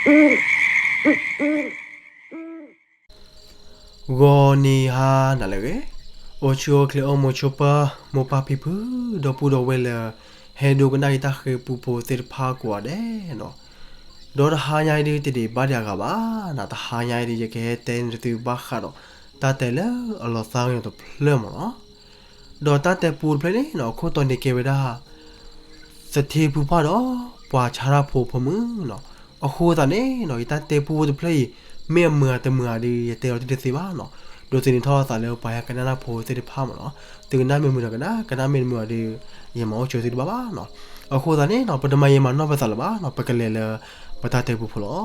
ဂီၤနံၤဟါနၤလၢအဂ့ၤ, အိၣ်ဆူၣ်အိၣ်ချ့အိၣ်မုာ်ဆိးပၢၤ မိၢ်ပၢ်ဖံဖု ဒီပုၢ်ဒီဝဲၢ်လၢ ဟဲဒိကနၣ်ယတၢ်ဃဲၤပူဖိသ့ၣ်တဖၣ်ကိးဂၤဒဲးနီၤ, ဒီးတဟါညါအံၤဒုး တဒံးဘၣ်ဒံးအဂၤဘၣ်နီၤ, တဟါညါအံၤဒုး ယကဟဲတဲန့ၢ်သုဘၣ်ဃးဒီး တၢ်တဲလၢအလီၤသးကညီၤတဖျၢၣ်မ့ၢ်နီၤ. ဒီးတၢ်တဲပူတဖျၢၣ်န့ၣ်နီၤ အခိၣ်တီန့ၣ်ကဲဝဲဒၣ် သထ့ဖုဖၣ်ဒီး ပှၤဆါတၢ်ဖိအဖိမုၣ်နီၤ. အဃိသတးန့ၣ်နီၤ ယတၢ်တဲပူဖိတဖျၢၣ်အံၤ မ့ၢ်အမုာ်ဧါတမုာ်ဧါဒီး ယတဲအီၤတသ့ဘၣ်နီၤ. ဒိးသန့ၤထီၣ်အသးလၢပှၤဟဲကနၣ်တၢ်ဖိသ့ၣ်တဖၣ်မ့ၢ်နီၤ. သုကနၣ်မ့ၢ်မုာ်ဒီးကနၣ်, ကနၣ်မ့ၢ်တမုာ်ဧါဒီး ယမၤအိၣ်ဆိးသုတဘၣ်ဘၣ်နီၤ. အဃိသတးန့ၣ်နီၤ ပတမၤယံာ်မၤနီၢ်ပသးလၢၤဘၣ်နီၤ, ပကလဲၤလၢ ပတၢ်တဲပူဖိလီၤ.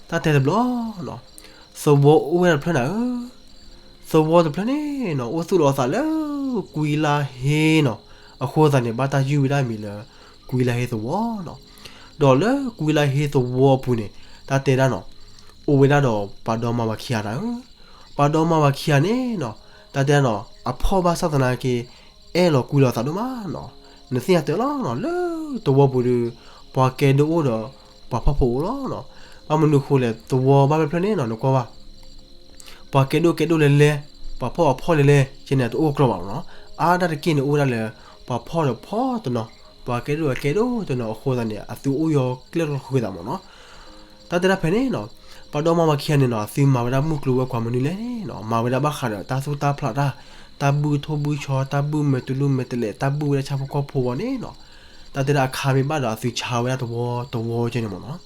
တၢ်တဲတဘျီနီၤ, သဝီအိၣ်ဝဲဒၣ်တဖျၢၣ်နၤဧၢ, သဝီတဖျၢၣ်န့ၣ်နီၤ အိၣ်သူၣ်လီၤအသးလၢ ကွံလါဟ့နီၤ. အဃိသတးန့ၣ် ဘၣ်တၢ်ယုၢ်ဝဲဒၣ်မံၤလၢ ကွံလါဟ့သဝီနီၤ. ဒီးလၢကွံလါဟ့သဝီအပူၤန့ၣ် တၢ်တဲဒၣ်နီၤ, အိၣ်ဝဲဒၣ်ဒီးပှၤဒီမါဝၤခံဂၤနၤဧၢ, ပှၤဒီမါဝၤခံဂၤန့ၣ်နီၤ တၢ်တဲဒၣ်နီၤ အဖှီၣ်ဘၣ်ဆၣ်သနာ်က့ အဲၣ်လီၤကွံလီၤသးဒိၣ်မးနီၤ. နသ့ၣ်ညါတဲလီၤနီၤ လၢသဝီပူၤဒီး ပှၤကဲဒိၣ်အိၣ်ဒီး ပှၤဖှီၣ်ဖိအိၣ်လီၤနီၤ. ဘၣ်မနုၤဃိလဲၣ် သဝီဘၣ်ဖဲဖျၢၣ်န့ၣ်နီၤ နကွၢ်ဘၣ် ပှၤကဲဒိၣ်ကဲဒိၣ်လဲၤလဲၤ, ပှၤဖှီၣ်အဖှီၣ်လဲၤလဲၤ ကဲန့ၣ် တအိၣ်ကြီဘၣ်မ့ၢ်နီၤ. အါဒၣ်တက့ၢ်န့ၣ် အိၣ်ဝဲဒၣ်လၢ ပှၤဖှီၣ်ဒီးဖှီၣ်တနီၤ, ပှၤကဲဒိၣ်ဒီးကဲဒိၣ်တနီၤ. အဃိသတးန့ၣ် အသုအိၣ်ယီၤကျဲၣ်ကျီဃုာ်သးမ့ၢ်နီၤ. တၢ်တဲဒၣ်ဖဲန့ၣ်နီၤ, ပှၤဒီမါဝၤခံဂၤန့ၣ်နီၤ အသုမၤဝဲဒၣ်မုၢ်ကျိၤဝဲၤကွာ်မနုၤလဲၣ်နီၤ, မၤဝဲဒၣ်ဘၣ်ဃးဒီးတၢ်သူၣ်တၢ်ဖျးတၢ်, တၢ်ဘုၣ်ထိၣ်ဘုၣ်ဆီ, တၢ်ဘုၣ်မဲာ်တလူၢ်မဲာ်တလဲး, တၢ်ဘုၣ်ဝဲဒၣ်ဆၣ်ဖိကီၢ်ဖိဘီန့ၣ်နီၤ. တၢ်တဲဒၣ်အခါမ့ၢ်ဘၣ်ဒီး အသုဆါဝဲဒၣ်သဝီသဝီကဲန့ၣ်မ့ၢ်နီၤ.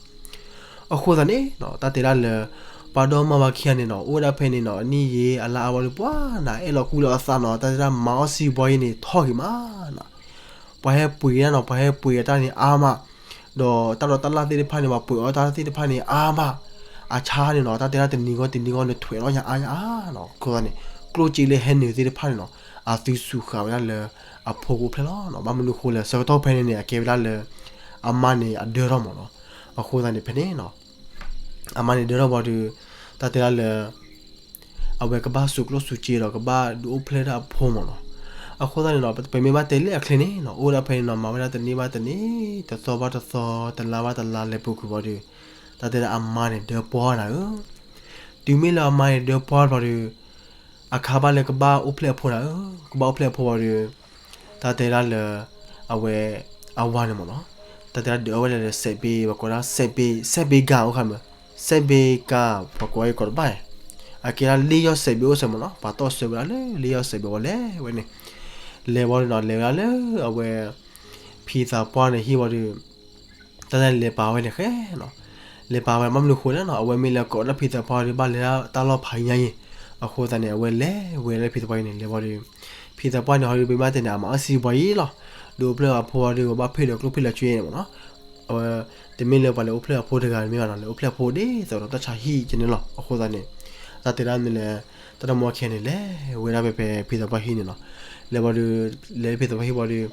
အဃိသတးန့ၣ်နီၤ တၢ်တဲဒၣ်လၢ ပှၤဒီမါဝၤခံဂၤန့ၣ်နီၤ အိၣ်ဝဲဒၣ်ဖဲန့ၣ်နီၤ အနံၣ်ယံာ်အလါအါဝဲဒီး ပှၤနၤ အဲၣ်လီၤကွံလီၤအသးနီၤ. တၢ်တဲဒၣ်မၤအီၣ်စံဘှီအံၤန့ၣ် ထီၣ်ဂ့ၤမးနီၤ. ပှၤဟဲပှ့ၤတၢ်နီၤ, ပှၤဟဲပှ့ၤတၢ်န့ၣ်အါမး, ဒီးတၢ်ဒီးတၢ်လၣ်သ့ၣ်တဖၣ်န့ၣ် ပှၤပှ့ၤအီၣ်တၢ်သ့ၣ်တဖၣ်န့ၣ်အါမး, အဆါန့ၣ်နီၤ တၢ်တဲဒၣ်တနံၤဂီၢ်တနံၤဂီၢ်န့ၣ် ထွဲးလီၤညါအါညါအါနီၤ. အဃိသတးန့ၣ် ကျိၣ်စ့လၢဟဲနုာ်သ့ၣ်တဖၣ်န့ၣ်နီၤ အသုစူးဃာ်ဝဲဒၣ်လၢအဖိကအိၣ်ဖျဲၣ်လီၤ. ဘၣ်မနုၤဃိလဲၣ် ဆၢကတီၢ်ဖဲန့ၣ်န့ၣ် အကဲဝဲဒၣ်လၢ အမါန့ၣ်အဒၢထီၣ်မ့ၢ်နီၤ. အဃိသတးန့ၣ် ဖဲန့ၣ်နီၤ အမါန့ၣ်ဒၢထီၣ်ဘီဒီး တၢ်တဲဒၣ်လၢ အဝဲကဘၣ်စူးကျိၣ်စူးစ့ဒီး ကဘၣ်ဒုးအိၣ်ဖျဲၣ်ဒၣ်အဖိမ့ၢ်နီၤ. အဃိသတးန့ၣ်နီၤ ပမ့ၢ်ဘၣ်တဲလၢအချ့န့ၣ်နီၤ အိၣ်ဝဲဒၣ်ဖဲန့ၣ်နီၤ မၤဝဲဒၣ်တနံၣ်ဘၣ်တနံၣ် တသီဘၣ်တသီ တလါဘၣ်တလါ လဲၤပူၤကွံာ်ဘီဒီး တၢ်တဲဒၣ်အမါန့ၣ်ဒၢပှီၢ်နၤဧၢ. တုၤမ့ၢ်လၢအမါန့ၣ်ဒၢပှီၢ်ဘီဒီး အခါဘၣ်လၢကဘၣ်အိၣ်ဖျဲၣ်အဖိနၤဧၢ, ကဘၣ်အိၣ်ဖျဲၣ်အဖိဘီဒီး တၢ်တဲဒၣ်လၢ အဝဲ အဝၤန့ၣ်မ့ၢ်နီၤ, တၢ်တဲဒၣ်ဒုးအီၣ်ဝဲဒၣ်လၢစဲးဘ့ၣ် ပှၤကိးဒၣ်စဲးဘ့ၣ်, စဲးဘ့ၣ်ဂၤအိၣ်ခါမး, စဲးဘ့ၣ်ဂၤ ပှၤကိးဝဲအံၤကိးတဘၣ်, အကဲဒၣ်လ့ယီၢ်စဲးဘ့ၣ်အိၣ်စဲးမ့ၢ်နီၤ, ပှၤတီၢ်ဆၢဝဲဒၣ်လၢလ့ယီၢ်စဲးဘ့ၣ်ဝဲလဲၤဝဲန့ၣ်, လဲၤဝံၤဒီးနီၤ လဲၤဝဲဒၣ်လၢအဝဲ ဖံသးပှၢ်န့ၣ်ဟံၣ်ဝံၤဒီး တၢ်တဲလဲၤပာ်ဝဲန့ၣ်ဃဲနီၤ, လဲၤပာ်ဝဲ ဘၣ်မနုၤဃိလဲၣ်နီၤ, အဝဲမ့ၢ်လဲၤကိးဒၣ်ဖံသးပှၢ်ဒီး ဘၣ်လဲၤဒၣ်တၢ်လီၢ်ဖးညါအံၤ, အဃိသတးန့ၣ် အဝဲလဲၤဝဲလၢဖံသးပှၢ်အံၤန့ၣ် လဲၤဝံၤဒီး ဖံသးပှၢ်န့ၣ် ဟီဒီး ပမ့ၢ်တဲန့ၣ် အမၤအီၣ်စံဘှီအံၤလီၤ, ဒုးအိၣ်ဖျဲၣ်အဖိဒီး ကဘၣ်ဖ့ၣ်ဒီးကျိၣ်ဖ့ၣ်လီၤကွံန့ၣ်မ့ၢ်နီၤ, အဝဲ တမ့ၢ်လၢပှၤလဲၤအိၣ်ဖျဲၣ်အဖိတဂၤတမ့ၢ်ဘၣ်နီၤ, လဲၤအိၣ်ဖျဲၣ်အဖိဒ်သိးဒီးတၢ်ဆါဟံၣ်ကဲန့ၣ်လီၤ, အဃိသတးန့ၣ် တၢ်တဲဒၣ်မ့ၢ်လဲၣ်, တၢ်တမီၢ်ခဲန့ၣ် လဲၤဝဲဒၣ်ဖဲဖဲဖံသးပှၢ်ဟံၣ်န့ၣ်နီၤ, လဲၤဝံၤဒီး လဲၤဖံသးပှၢ်ဟံၣ်ဝံၤဒီး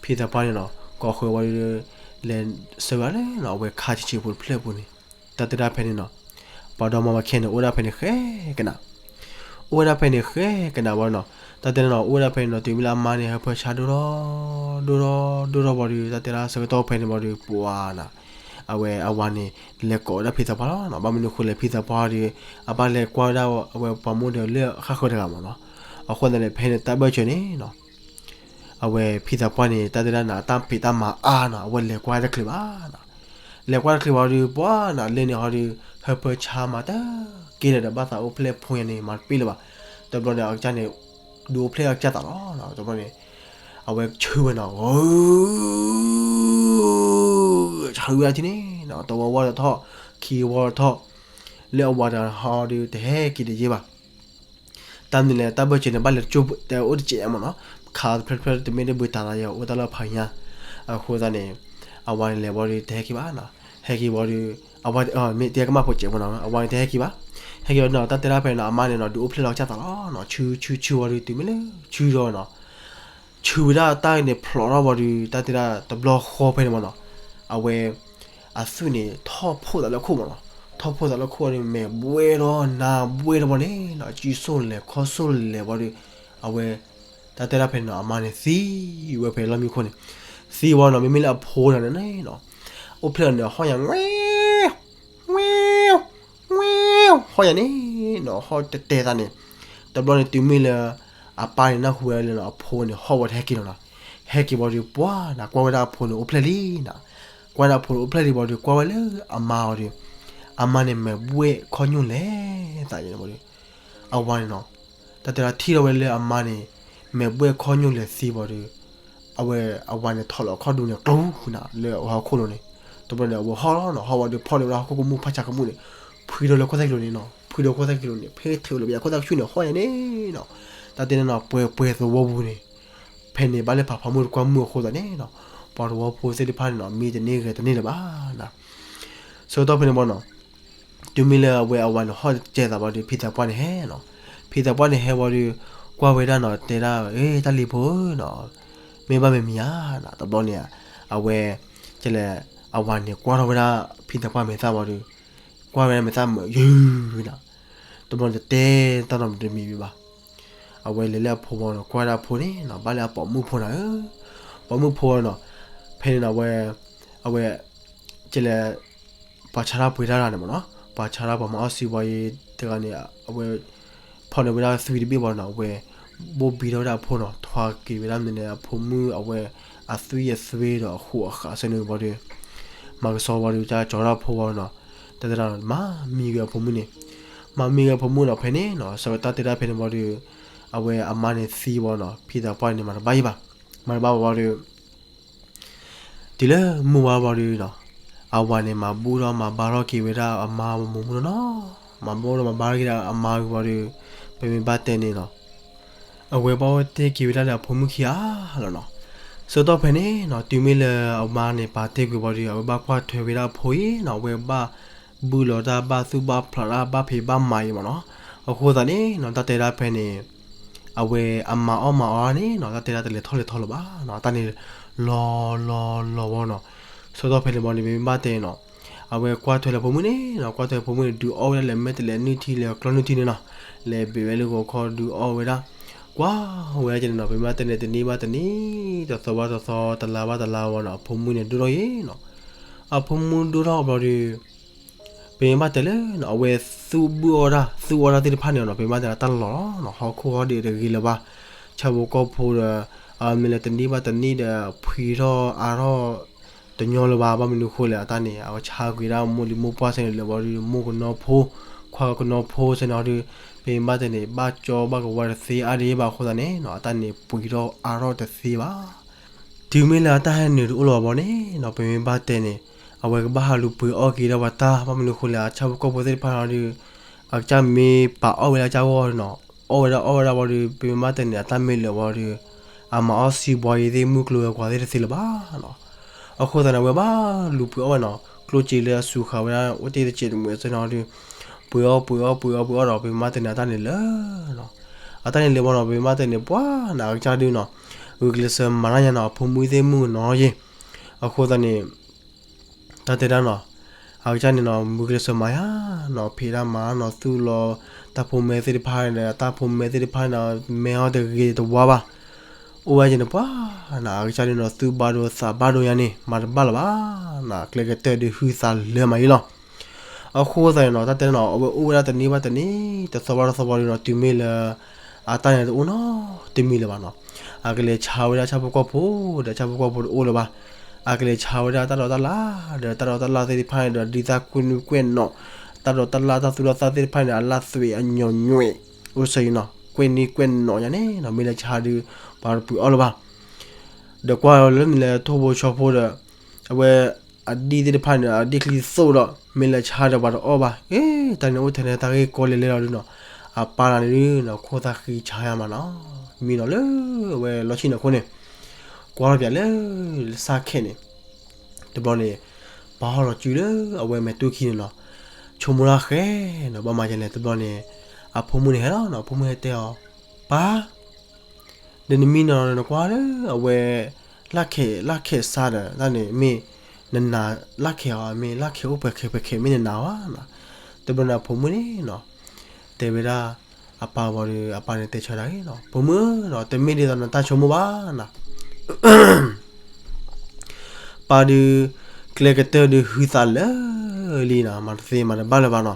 ဖံသးပှၢ်န့ၣ်နီၤ ကိးဃုာ်ဝံၤဒီး လဲၤဆၢဝဲဒၣ်လၢနီၤ အဝဲခါဆံးဆံးဖိတဖျၢၣ်အပူၤန့ၣ်, တၢ်တဲဒၣ်ဖဲန့ၣ်နီၤ, ပှၤဒီမါဝၤခံဂၤန့ၣ် အိၣ်ဝဲဒၣ်ဖဲန့ၣ်ဃဲကနၤ အိၣ်ဝဲဒၣ်ဖဲန့ၣ်ဃဲကနၤဝံၤနီၤ, တၢ်တဲဒၣ်နီၤ အိၣ်ဝဲဒၣ်ဖဲန့ၣ်နီၤ တုၤမ့ၢ်လၢအမါန့ၣ် ဟၢဖၢဆါဒိၣ်ထီၣ် ဒိၣ်ထီၣ် ဒိၣ်ထီၣ်ဝံၤဒီး တၢ်တဲဒၣ်ဆၢကတီၢ်ဖဲန့ၣ်ဝံၤဒီး ပှၤနီၤ အဝဲအဝၤန့ၣ် လဲၤကိးဝဲဒၣ်ဖံသးပှၢ်လီၤနီၤ, ဘၣ်မနုၤဃိလဲၣ် ဖံသးပှၢ်ဒီး အဘၣ်လဲၤကွၢ်ဝဲဒၣ်အဝဲပှၤမိၢ်ဒီးလၢအဃၣ်ဃၢၤတဂၤမ့ၢ်နီၤ, အဃိသတးန့ၣ် ဖဲန့ၣ်တၢ်ဘၢၣ်စၢၤန့ၣ်နီၤ အဝဲဖံသးပှၢ်န့ၣ် တၢ်တဲဒၣ်နၤ အတၢ်ဖံးတၢ်မၤအါနီၤ အဝဲလဲၤကွၢ်တချုးဘၣ်နီၤ, လဲၤကွၢ်တချုးဘၣ်ဒီး ပှၤနီၤ လဲၤန့ၣ်ဟီဒီး ဟၢဖၢဆါမၤတက့ၢ်ဒီး ဘၣ်သးအိၣ်ဖျဲၣ်ဖိညါန့ၣ် မၤတပ့ၢ်လၢၤဘၣ်, တဘျီန့ၣ် အကစၢ်န့ၣ် ဒုးအိၣ်ဖျဲၣ်အကစၢ်သးလီၤ, တဘျီန့ၣ် အဝဲဆူဝဲနီၤ ဂု ဆူဝဲဒၣ်ထံန့ၣ်နီၤ တဝီဝီတထီၣ် ခံဝီတထီၣ် လၢအဝၤတဂၤဟီဒီး တဟဲက့ၤတယ့ၢ်ဘၣ် တၢ်မနုၤလဲၣ် တၢ်ဘၢၣ်စၢၤန့ၣ် ဘၣ်လဲၤတကၠိၣ်တဲအိၣ်တစဲးမ့ၢ်နီၤ, ခးတဖျၢၣ်တဖျၢၣ် တမ့ၢ်တဘုးတၢ်လၢယအိၣ်တၢ်လီၢ်ဖးညါ, အဃိသတးန့ၣ် အဝၤန့ၣ်လဲၤဘီဒီး တဟဲက့ၤဘၣ်နီၤ, ဟဲက့ၤဘီဒီး အဝၤမ့ၢ်တဲကမၣ်ဖိစဲးမ့ၢ်နီၤ အဝၤန့ၣ်တဟဲက့ၤဘၣ်, ဟဲက့ၤဘီနီၤ တၢ်တဲဒၣ်ဖဲနီၤ အမါန့ၣ်နီၤ ဒုးအိၣ်ဖျဲၣ်လီၤကစၢ်သးလီၤနီၤ, ဆူဆူဆူဝံၤဒီး တုၤမ့ၢ်လၢ ဆူဒီးနီၤ ဆူဝဲဒၣ်တၢ်န့ၣ် ဖျိးထီၣ်ဘီဒီး တၢ်တဲဒၣ်တဘျီဃီဖဲန့ၣ်မ့ၢ်နီၤ, အဝဲ အသွံၣ်န့ၣ် ထီၣ်ဖိးသးလၢခိၣ်မ့ၢ်နီၤ, ထီၣ်ဖိးသးလၢခိၣ်ဒီး မဲာ်ဘှဲဒီးနါဘှဲဒီးဘီန့ၣ်နီၤ, စုဆိၣ်လဲၤခီၣ်ဆိၣ်လဲၤဘီဒီး အဝဲ တၢ်တဲဒၣ်ဖဲန့ၣ်နီၤ အမါန့ၣ်သံဝဲဖဲလီၢ်မံခိၣ်န့ၣ်, သံဝံၤနီၤ မ့မ့ၢ်လၢအဖိတဂၤန့ၣ်နီၤ အိၣ်ဖျဲၣ်အီၤန့ၣ် ဟီၣ်ညါ ဝဲ ဟီၣ်ယၤန့ၣ်နီၤ ဟီၣ်တဲတဲသးန့ၣ်, တဘျီန့ၣ်တုၤမ့ၢ်လၢ အပၢ်န့ၣ်နၢ်ဟူဝဲလၢနီၤ အဖိန့ၣ်ဟီၣ်ဝဲတဟဲက့ၤလီၤနီၤ, ဟဲက့ၤဝံၤဒီး ပှၤနီၤ ကွၢ်ဝဲဒၣ်အဖိန့ၣ် အိၣ်ဖျဲၣ်လံနီၤ, ကွၢ်ဝဲဒၣ်အဖိန့ၣ်အိၣ်ဖျဲၣ်လံဝံၤဒီး ကွၢ်ဝဲလၢအမါဝံၤဒီး အမါန့ၣ်မဲာ်ဘှဲၣ်ခီၣ်ညိၣ်လဲၤသးဝံၤဒီး အဝၤန့ၣ်နီၤ တၢ်တဲဒၣ်ထံၣ်ထီၣ်ဝဲလၢအမါန့ၣ် မဲာ်ဘှဲၣ်ခီၣ်ညိၣ်လဲၤသံဝံၤဒီး အဝဲအဝၤန့ၣ်ထီၣ်လီၤခီၣ်ဒူန့ၣ် ကျူနၤ လၢအဟီၣ်ခိၣ်လိၤန့ၣ်, တဘျီန့ၣ် အဝဲဟီၣ်လီၤနီၤ, ဟီၣ်ဝံၤဒီးဖီၣ်န့ၢ်ဝဲဒၣ်ဟီၣ်ခိၣ်ကမူၣ်ဖးဆးကမူၣ်န့ၣ် ဖှံဒီးလၢခိၣ်သၣ်ကံလိၤန့ၣ်နီၤ, ဖှံဒီးခိၣ်သၣ်ကံလိၤန့ၣ် ဖဲထုးလီၤဘၣ်ခိၣ်သၣ်ကဆူၣ်န့ၣ် ဟီၣ်ယၤန့ၣ်နီၤ, တၢ်တဲန့ၣ်နီၤ ပှဲၤပှဲၤသဝီပူၤန့ၣ် ဖဲန့ၣ်ဘၣ်လၢပှၤဖးမုၢ်တကွၢ်မုၢ်အဃိသတးန့ၣ်နီၤ, ပှၤသဝီဖိသ့ၣ်တဖၣ်န့ၣ်နီၤ မံတန့ၢ်ဂဲၤတန့ၢ်လၢၤဘၣ်နီၤ, ဆၢကတီၢ်ဖဲန့ၣ်ဘၣ်နီၤ တုၤမ့ၢ်လၢအဝဲအဝၤန့ၣ်ဟီၣ်ကဲၤသးဘၣ်ဒီး ဖံသးပှၢ်န့ၣ်ဟဲနီၤ, ဖံသးပှၢ်န့ၣ်ဟဲဝံၤဒီး ကွၢ်ဝဲဒၣ်နီၤ တဲဒၣ် အဲ တၢ်လံၤဖိဧၢနီၤ, မ့ၢ်ဘၣ်မ့ၢ်မံၤဧါနီၤ, တဘျီန့ၣ် အဝဲ ကလဲၣ် အဝၤန့ၣ်ကွၢ်ထီၣ်ဝဲဒၣ် ဖံသးပှၢ်မဲာ်သၣ်ဝံၤဒီး ကွၢ်ဝဲဒၣ်မဲာ်သၣ်မုာ်ယုၢ်နီၤ, တဘျီန့ၣ်တဲတၢ်နီတမံၤဘၣ် အဝဲလဲၤလၢအဖိဝံၤနီၤ ကွၢ်ဝဲဒၣ်အဖိန့ၣ်နီၤ ဘၣ်လၢအပိာ်မုၣ်ဖိနီၤဧၢ, ပိာ်မုၣ်ဖိနီၤ, ဖဲန့ၣ်နီၤ အဝဲ အဝဲ ကလဲၣ် ပှၤဆါတၢ်ပှ့ၤတၢ်တဂၤန့ၣ်မ့ၢ်နီၤ, ပှၤဆါတၢ်ပှၤမၤအီၣ်စံးဝဲအံၤတဂၤန့ၣ် အဝဲ ဖီၣ်န့ၢ်ဝဲဒၣ်သွံတဘ့ၣ်ဝံၤနီၤ အဝဲ ဘိၣ်ဘံထီၣ်ဝဲဒၣ်အဖိနီၤ ထွါက့ၤဝဲဒၣ်မနုၤန့ၣ် အဖိမုၣ်အဝဲ အသွံအသွဲဒီးအဃိးအဃးဆၢန့ၣ်ဝံၤဒီး မၤကဆှီဝံၤဒီး တၢ်ကၠီၤဒၣ်အဖိဝံၤနီၤ, တၢ်တဲဒၣ် မၤမံဂ့ၤအဖိမုၣ်န့ၣ်, မၤမံဂ့ၤအဖိမုၣ်နီၤ ဖဲန့ၣ်နီၤ ဆၢကတီၢ်တဲဒၣ်ဖဲန့ၣ်ဝံၤဒီး အဝဲအမါန့ၣ်သံဝံၤနီၤ ဖံသးပှၢ်န့ၣ်မၤတဘၣ်ယံၤဘၣ်, မၤတဘၣ်ဝံၤဒီး တုၤလၢမုၢ်ဝါဝံၤဒီးနီၤ အဝၤန့ၣ် မၤဘူၣ်ထီၣ်မၤဘါထီၣ်က့ၤဝဲဒၣ်အမါမိၢ်မုၢ်နီၤနီၤ, မၤဘူၣ်ထီၣ်မၤဘါထီၣ်က့ၤဒၣ်အမါဝံၤဒီး ပမ့ၢ်ဘၣ်တဲန့ၣ်နီၤ အဝဲဘၣ်အိၣ်တ့ၢ်က့ၤဝဲဒၣ်ဒီးအဖိမုၣ်ခံဂၤလီၤနီၤ, ဆၢကတီၢ်ဖဲန့ၣ်နီၤ တုၤမ့ၢ်လၢအမါန့ၣ်ပာ်တ့ၢ်ကွံာ်ဝံၤဒီး အဝဲဘၣ်ကွၢ်ထွဲဝဲဒၣ်အဖိအံၤနီၤ အဝဲဘၣ်ဘူၣ်လီၤတၢ် ဘၣ်သူၣ်ဘၣ်ဖျးတၢ် ဘၣ်ဖံးဘၣ်မၤအံၤမ့ၢ်နီၤ, အဃိသတးန့ၣ်နီၤ တၢ်တဲဒၣ်ဖဲန့ၣ် အဝဲအမါအီၣ်မၤအီန့ၣ်နီၤ တၢ်တဲဒၣ်တလဲၤထီၣ်လဲၤထီလၢၤဘၣ်နီၤ တၢ်န့ၣ် လီၤလီၤလီၤဝံၤနီၤ, ဆၢကတီၢ်ဖဲန့ၣ်ဘၣ်န့ၣ် ပမ့ၢ်ဘၣ်တဲနီၤ အဝဲကွၢ်ထွဲလၢဖိမုၣ်န့ၣ်နီၤ ကွၢ်ထွဲဖိမုၣ်န့ၣ် ဒုးအီၣ်ဝဲဒၣ်လဲၤမဲာ်တလဲၤနုၢ်ထံလဲၤကျီနုၢ်ထံန့ၣ်နီၤ, လဲၤဘ့ၣ်ဝဲလၢဂီၤခီဒုးအီၣ်ဝဲဒၣ်, ကွၢ်ဝဲဒၣ်ကန့ၣ်နီၤ ပမ့ၢ်ဘၣ်တဲန့ၣ် တနံၤဘၣ်တနံၤ တသီဘၣ်တသီ တလါဘၣ်တလါဝံၤနီၤ အဖိမုၣ်န့ၣ်ဒိၣ်ထီၣ်ယံၤနီၤ, အဖိမုၣ်ဒိၣ်ထီၣ်ဘျီဒီး ပမ့ၢ်ဘၣ်တဲလၢနီၤ အဝဲသူၣ်ဘုၣ်အီၣ်တၢ် သူၣ်အီၣ်တၢ်သ့ၣ်တဖၣ်န့ၣ်နီၤ ပမ့ၢ်ဘၣ်တဲလၢတၢ်လီၢ်လီၤနီၤ ဟီၣ်ခိၣ်ဟီၣ်ဒံးတဂ့ၤလၢၤဘၣ်, ဆၣ်ဖိကီၢ်ဖိဒီး မ့ၢ်လၢတနံၤဘၣ်တနံၤဒီး ဖှံထီၣ်အါထီၣ် တညီလၢၤဘၣ် ဘၣ်မနုၤဃိလဲၣ် အတၢ်န့ၣ် အဝဲဆါကွံာ်ဒၣ်မိၢ်လံၤမိၢ်ပှၢ်ဆၢန့ၣ်လၢၤဘၣ်ဒီး မိၢ်ကနီဖိ ခွါကနီဖိဆၢန့ၣ်ဒီး ပမ့ၢ်ဘၣ်တဲန့ၣ် ဘၣ်ကၠီဘၣ်ကဝါတသ့အါဒံးဘၣ်အဃိသတးန့ၣ်နီၤ အတၢ်န့ၣ်ပှံၤထီၣ်အါထီၣ်တသ့ဘၣ်. တုၤမ့ၢ်လၢအတၢ်ဟဲနုာ်တအိၣ်လၢၤဘၣ်န့ၣ်နီၤ ပမ့ၢ်ဘၣ်တဲန့ၣ် အဝဲကဘၣ်ဟးလူၤပှ့ၤအီၣ်က့ၤဒၣ်ပှၤတၢ် ဘၣ်မနုၤဃိလဲၣ် အဆၣ်ဖိကီၢ်ဖိသ့ၣ်တဖၣ်န့ၣ်ဒီး အကစၢ်မ့ၢ်ပာ်အီၣ်ဝဲဒၣ်အကစၢ်ဂီၢ်နီၤ အီၣ်ဝဲဒၣ်အီၣ်ဝဲဒၣ်ဘၣ်ဒီး ပမ့ၢ်ဘၣ်တဲန့ၣ် အတၢ်မ့ၢ်လၢာ်ဘၣ်ဒီး အမၤအီၣ်စံးဘှါအံၤသ့ၣ်မုၢ်ကျိၤဝဲၤကွာ်သ့ၣ်တသ့လၢၤဘၣ်နီၤ. အဃိသတးန့ၣ် အဝဲဘၣ်လူၤပှ့ၤအီၣ်ဝဲနီၤ ကျိၣ်စ့လၢအစူၤဃာ်ဝဲဒၣ်အိၣ်တ့ၢ်တစဲးတမှဲးအဆၢန့ၣ်ဒီး ပှ့ၤအီၣ်ပှ့ၤအီၣ်ပှ့ၤအီၣ်ပှ့ၤအီၣ်ဒီး ပမ့ၢ်ဘၣ်တဲန့ၣ် အတၢ်န့ၣ်လၢာ်နီၤ. အတၢ်န့ၣ်လၢာ်ဘၣ်နီၤ ပမ့ၢ်ဘၣ်တဲန့ၣ် ပှၤနီၤ အကစၢ်ဒုးနီၤ ဂုာ်ကျဲးစၢးမၤတၢ်ညါနီၤ အဖိမုၣ်သ့ၣ်မုၢ်ကနီၤယ့ၢ် အဃိသတးန့ၣ် တၢ်တဲဒၣ်နီၤ အကစၢ်န့ၣ်နီၤ ဂုာ်ကျဲးစၢးမၤယါနီၤ ဖံးတၢ်မၤနီၤ သူၣ်လီၤတၢ်ဖိမဲသ့ၣ်တဖၣ်ဒီး တၢ်ဖိမဲသ့ၣ်တဖၣ်န့ၣ် မဲအီၤတဂ့ၤတဝါဘၣ်. အိၣ်ဝဲက့ၤန့ၣ် ပှၤနီၤ အကစၢ်ဒုးနီၤ သူၣ်ဘၣ်ဒိသးဘၣ်ဒိယါန့ၣ် မၤတဘၣ်လၢၤဘၣ်နီၤ ကျဲကတၢၢ်ဒုးဟုသးလၢာ်မးယ့ၢ်လီၤ. အဃိသတးန့ၣ်နီၤ တၢ်တဲနီၤ အဝဲအိၣ်ဝဲဒၣ်တနံၤဘၣ်တနံၤ တသီဘၣ်တသီဘၣ်ဒီးနီၤ တုၤမ့ၢ်လၢ အတၢ်န့ၣ်တအိၣ်နီတမံၤလၢၤဘၣ်နီၤ အကလဲၤဆါဝဲဒၣ်ဆၣ်ဖိကီၢ်ဖိဒီးဆၣ်ဖိကီၢ်ဖိတအိၣ်လၢၤဘၣ်. အကလဲၤဆါဝဲဒၣ်တၢ်ဒိးတၢ်လၣ် ဒီးတၢ်ဒိးတၢ်လၣ်သ့ၣ်တဖၣ်န့ၣ်ဒီး ဒ်တၢ်ကွဲၢ်နုာ်ကွဲၢ်နီၣ် တၢ်ဒိးတၢ်လၣ်တၢ်သူၣ်တၢ်သၣ်သ့ၣ်တဖၣ်န့ၣ်ဒီး အလၣ်သွဲးအညီနွဲၣ် အိၣ်ဆၢအံၤနီၤ ကွဲၢ်နုာ်ကွဲၢ်နီၣ်ယါန့ၣ်နီၤ မ့ၢ်လဲၤဆါဒုး ပှၤတပှ့ၤအီၣ်လၢၤဘၣ်. ဒီးကွၢ်လၢမ့ၢ်လဲၤထိၣ်ဖိဆီဖိဒီး အဝဲ အဒံၣ်သ့ၣ်တဖၣ်န့ၣ် အဒံၣ်ချံသိၣ်ဒီး မ့ၢ်လဲၤဆါဒီးပှၤတအီၣ်ဘၣ်. အ့ တၢ်န့ၣ်အိၣ်ထဲန့ၣ် တၢ်ဂ့ၢ်ကီလဲၤလဲလီၤဒုးနီၤ အပၢ်တဂၤန့ၣ်ဒုးနီၤ ခိၣ်သၣ်ဃံဆါယါမးနီၤ မံနီၤလၢအဝဲလီၢ်ဆံၣ်နီၤခိၣ်န့ၣ် ကွၢ်ထီၣ်ပၠးလၢ စၢ်ခဲန့ၣ် တဘျီန့ၣ် ပၢ်ဟီၣ်လီၤစုလၢအဝဲမဲာ်တူၢ်ခံန့ၣ်နီၤ ဆိကမိၣ်တၢ်ဃဲနီၤ ဘၣ်မၤဒ်လဲၣ် တဘျီန့ၣ် အဖိမုၣ်န့ၣ်ဟဲလီၤနီၤ အဖိမုၣ်ဟဲတဲအီၤ ပၢ် ဒီးနမံနီၤနကွၢ်လၢအဝဲ လၢ်ခဲးလၢ်ခဲးစါဒီး တၢ်န့ၣ်မ့ၢ် နနာ်လၢ်ခဲးအီၤ မ့ၢ်လၢ်ခဲးအိၣ်ပှဲၤခဲးပှဲၤခဲးမ့ၢ်နနာ်ဝဲနီၤ. တဘျီန့ၣ်အဖိမုၣ်န့ၣ်နီၤ တဲဝဲဒၣ် အပၢ်ဝံၤဒီး အပၢ်န့ၣ်တဲဆၢဒၣ်အံၤနီၤ ဖိမုၣ်နီၤ တမ့ၢ်ဒ်သိးနတၢ်ဆိကမိၣ်ဘၣ်နီၤ ပၢ်ဒုး ကျဲကတၢၢ်ဒုးဟုသးလၢာ်လံနီၤ မၤတသ့မၤတဘၣ်လၢၤဘၣ်နီၤ.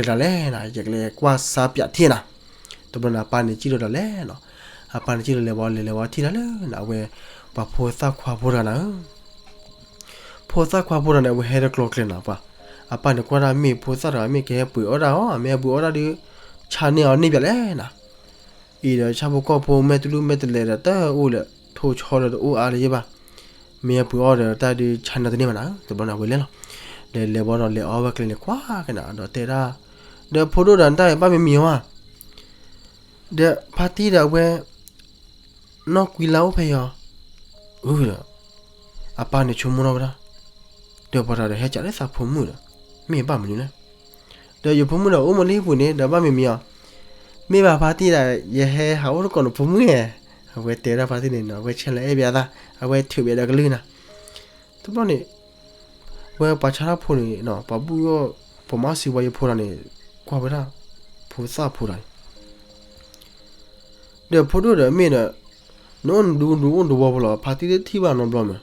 ယကလဲၤကျဲဒ်လဲၣ်နၤ, ယကလဲၤကွၢ်စါပၠးထံၣ်နၤ. တဘျီန့ၣ် အပၢ်န့ၣ်စံၣ်လီၤဒီးလဲၤနီၤ. အပၢ်န့ၣ်စံၣ်လီၤလဲၤဝံၤ လဲၤလဲၤဝံၤထံၣ်တၢ်လၢနၤ အဝဲ ပှၤဖိသၣ်ခွါဖိတဂၤနၤဧၢ. ဖိသၣ်ခွါဖိတဂၤန့ၣ် အဝဲဟဲတကျီကျဲနၤပှၤ, အပၢ်န့ၣ်ကွၢ်တၢ် မ့ၢ်ဖိသၣ်တဂၤ မ့ၢ်ကဟဲပှ့ၤအီၣ်တၢ်အီၤ မ့ၢ်ဟဲပှ့ၤအီၣ်တၢ်ဒီး ဆါန့ၢ်အီၤန့ၢ်ပၠးလဲၣ်နၤ. အံၤဒီးဆၣ်ဖိကီၢ်ဖိ မဲာ်တလူၢ်မဲာ်တလဲၤဒီး တအိၣ်လၢ ထိၣ်ဆီဒီးတအိၣ်အါလၢၤဘၣ်. မ့ၢ်ဟဲပှ့ၤအီၣ်ဒီးတၢ်ဒုး ဆါန့ၢ်တန့ၢ်ဘၣ်နၤ. တဘျီန့ၣ် အဝဲလဲၤလီၤ. လဲၤလဲၤဝံၤဒီး လဲၤအီၣ်ဝဲကျဲန့ၣ် ကွၢ်ကနၤဒီးတဲဒၣ်, ဒီးဖိဒိၣ်ဒီး နတၢ်ဘၣ်မံၤမံၤအီၤဧါ. ဒီးဖါတံၢ်ဒီးအဝဲ နီၢ်ကွံလါအိၣ်ဖဲအံၤအီၤ. အၢ ဒီး အပၢ်န့ၣ်ဆိကမိၣ်ထီၣ်ဝဲဒၣ်, ဒီးပှၤတဂၤဒီးဟဲကးလၢသးဖိမုၣ်ဒီး မ့ၢ်ဘၣ်မနုၤလဲၣ်. ဒီးယဖိမုၣ်ဒီးအိၣ်မးလၢဟံၣ်ပူၤန့ၣ် ဒီးဘၣ်မံၤမံၤအီၤ. မ့ၢ်ဘၣ်ဖါတံၢ်ဒီး ယဟဲဟးအိၣ်တကိးနဖိမုၣ်ဧါ. အဝဲတဲဒၣ်ဖါတံၢ်န့ၣ်နီၤ အဝဲဆဲးလီၤအဲၣ်ဘၣ်အသး အဝဲထုးဘၣ်ဒီးကလုၢ်နၤ. တဘျီန့ၣ် ဝဲပှၤဆါတၢ်ဖိန့ၣ်နီၤ ပှၤဘူၣ်အီၣ် ပှၤမၤစံးပှၤယဖိတဂၤန့ၣ် ကွၢ်ဝဲဒၣ် ဖိသၣ်ဖိတဂၤန့ၣ် ဒီးဖိဒိၣ်ဒီးမ့ၢ်ဒီး နအိၣ်နဒူဒူအိၣ်နတဝီဖိလီၤ ဖါတံၢ်တထံၣ်ဘၣ်နီတဘျီမး.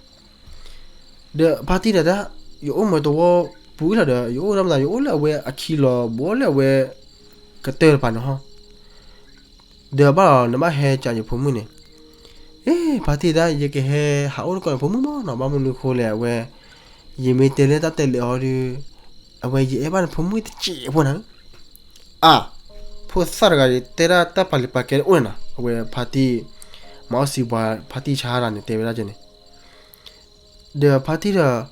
ဒီးဖါတံၢ်ဒီးတၢ် ယအိၣ်မးတဝီပူၤလီၤဒီး ယအိၣ်ဒၣ်မတၤ ယအိၣ်လၢအဝဲအခံလီၤ ဘီလၢအဝဲ ကတၢၢ်တပၤန့ၣ်ဟီ. ဒီးဘၣ်လီၤ နဘၣ်ဟဲကးယဖိမုၣ်န့ၣ်. အ့ ဖါတံၢ်တၢ် ယကဟဲဟးအိၣ်တကိးနဖိမုၣ်မးနီၤ ဘၣ်မနုၤဃိလဲၣ် အဝဲ ယမ့ၢ်တဲလၢတၢ်တဲလဲၤအီၤဒီး အဝဲယအဲၣ်ဘၣ်နဖိမုၣ်တစဲးဖိနၤ. အါ ဖိသၣ်တဂၤဒီး တဲဒၣ်တၢ်ပာ်လံာ်ပာ်ကဲအိၣ်န့ၣ်နီၤ အဝဲဖါတံၢ် မၤအီၣ်စံးပှၤ ဖါတံၢ်ဆါတဂၤန့ၣ် တဲဝဲဒၣ်ကဲန့ၣ်. ဒီးဖါတံၢ်ဒီး တၢ်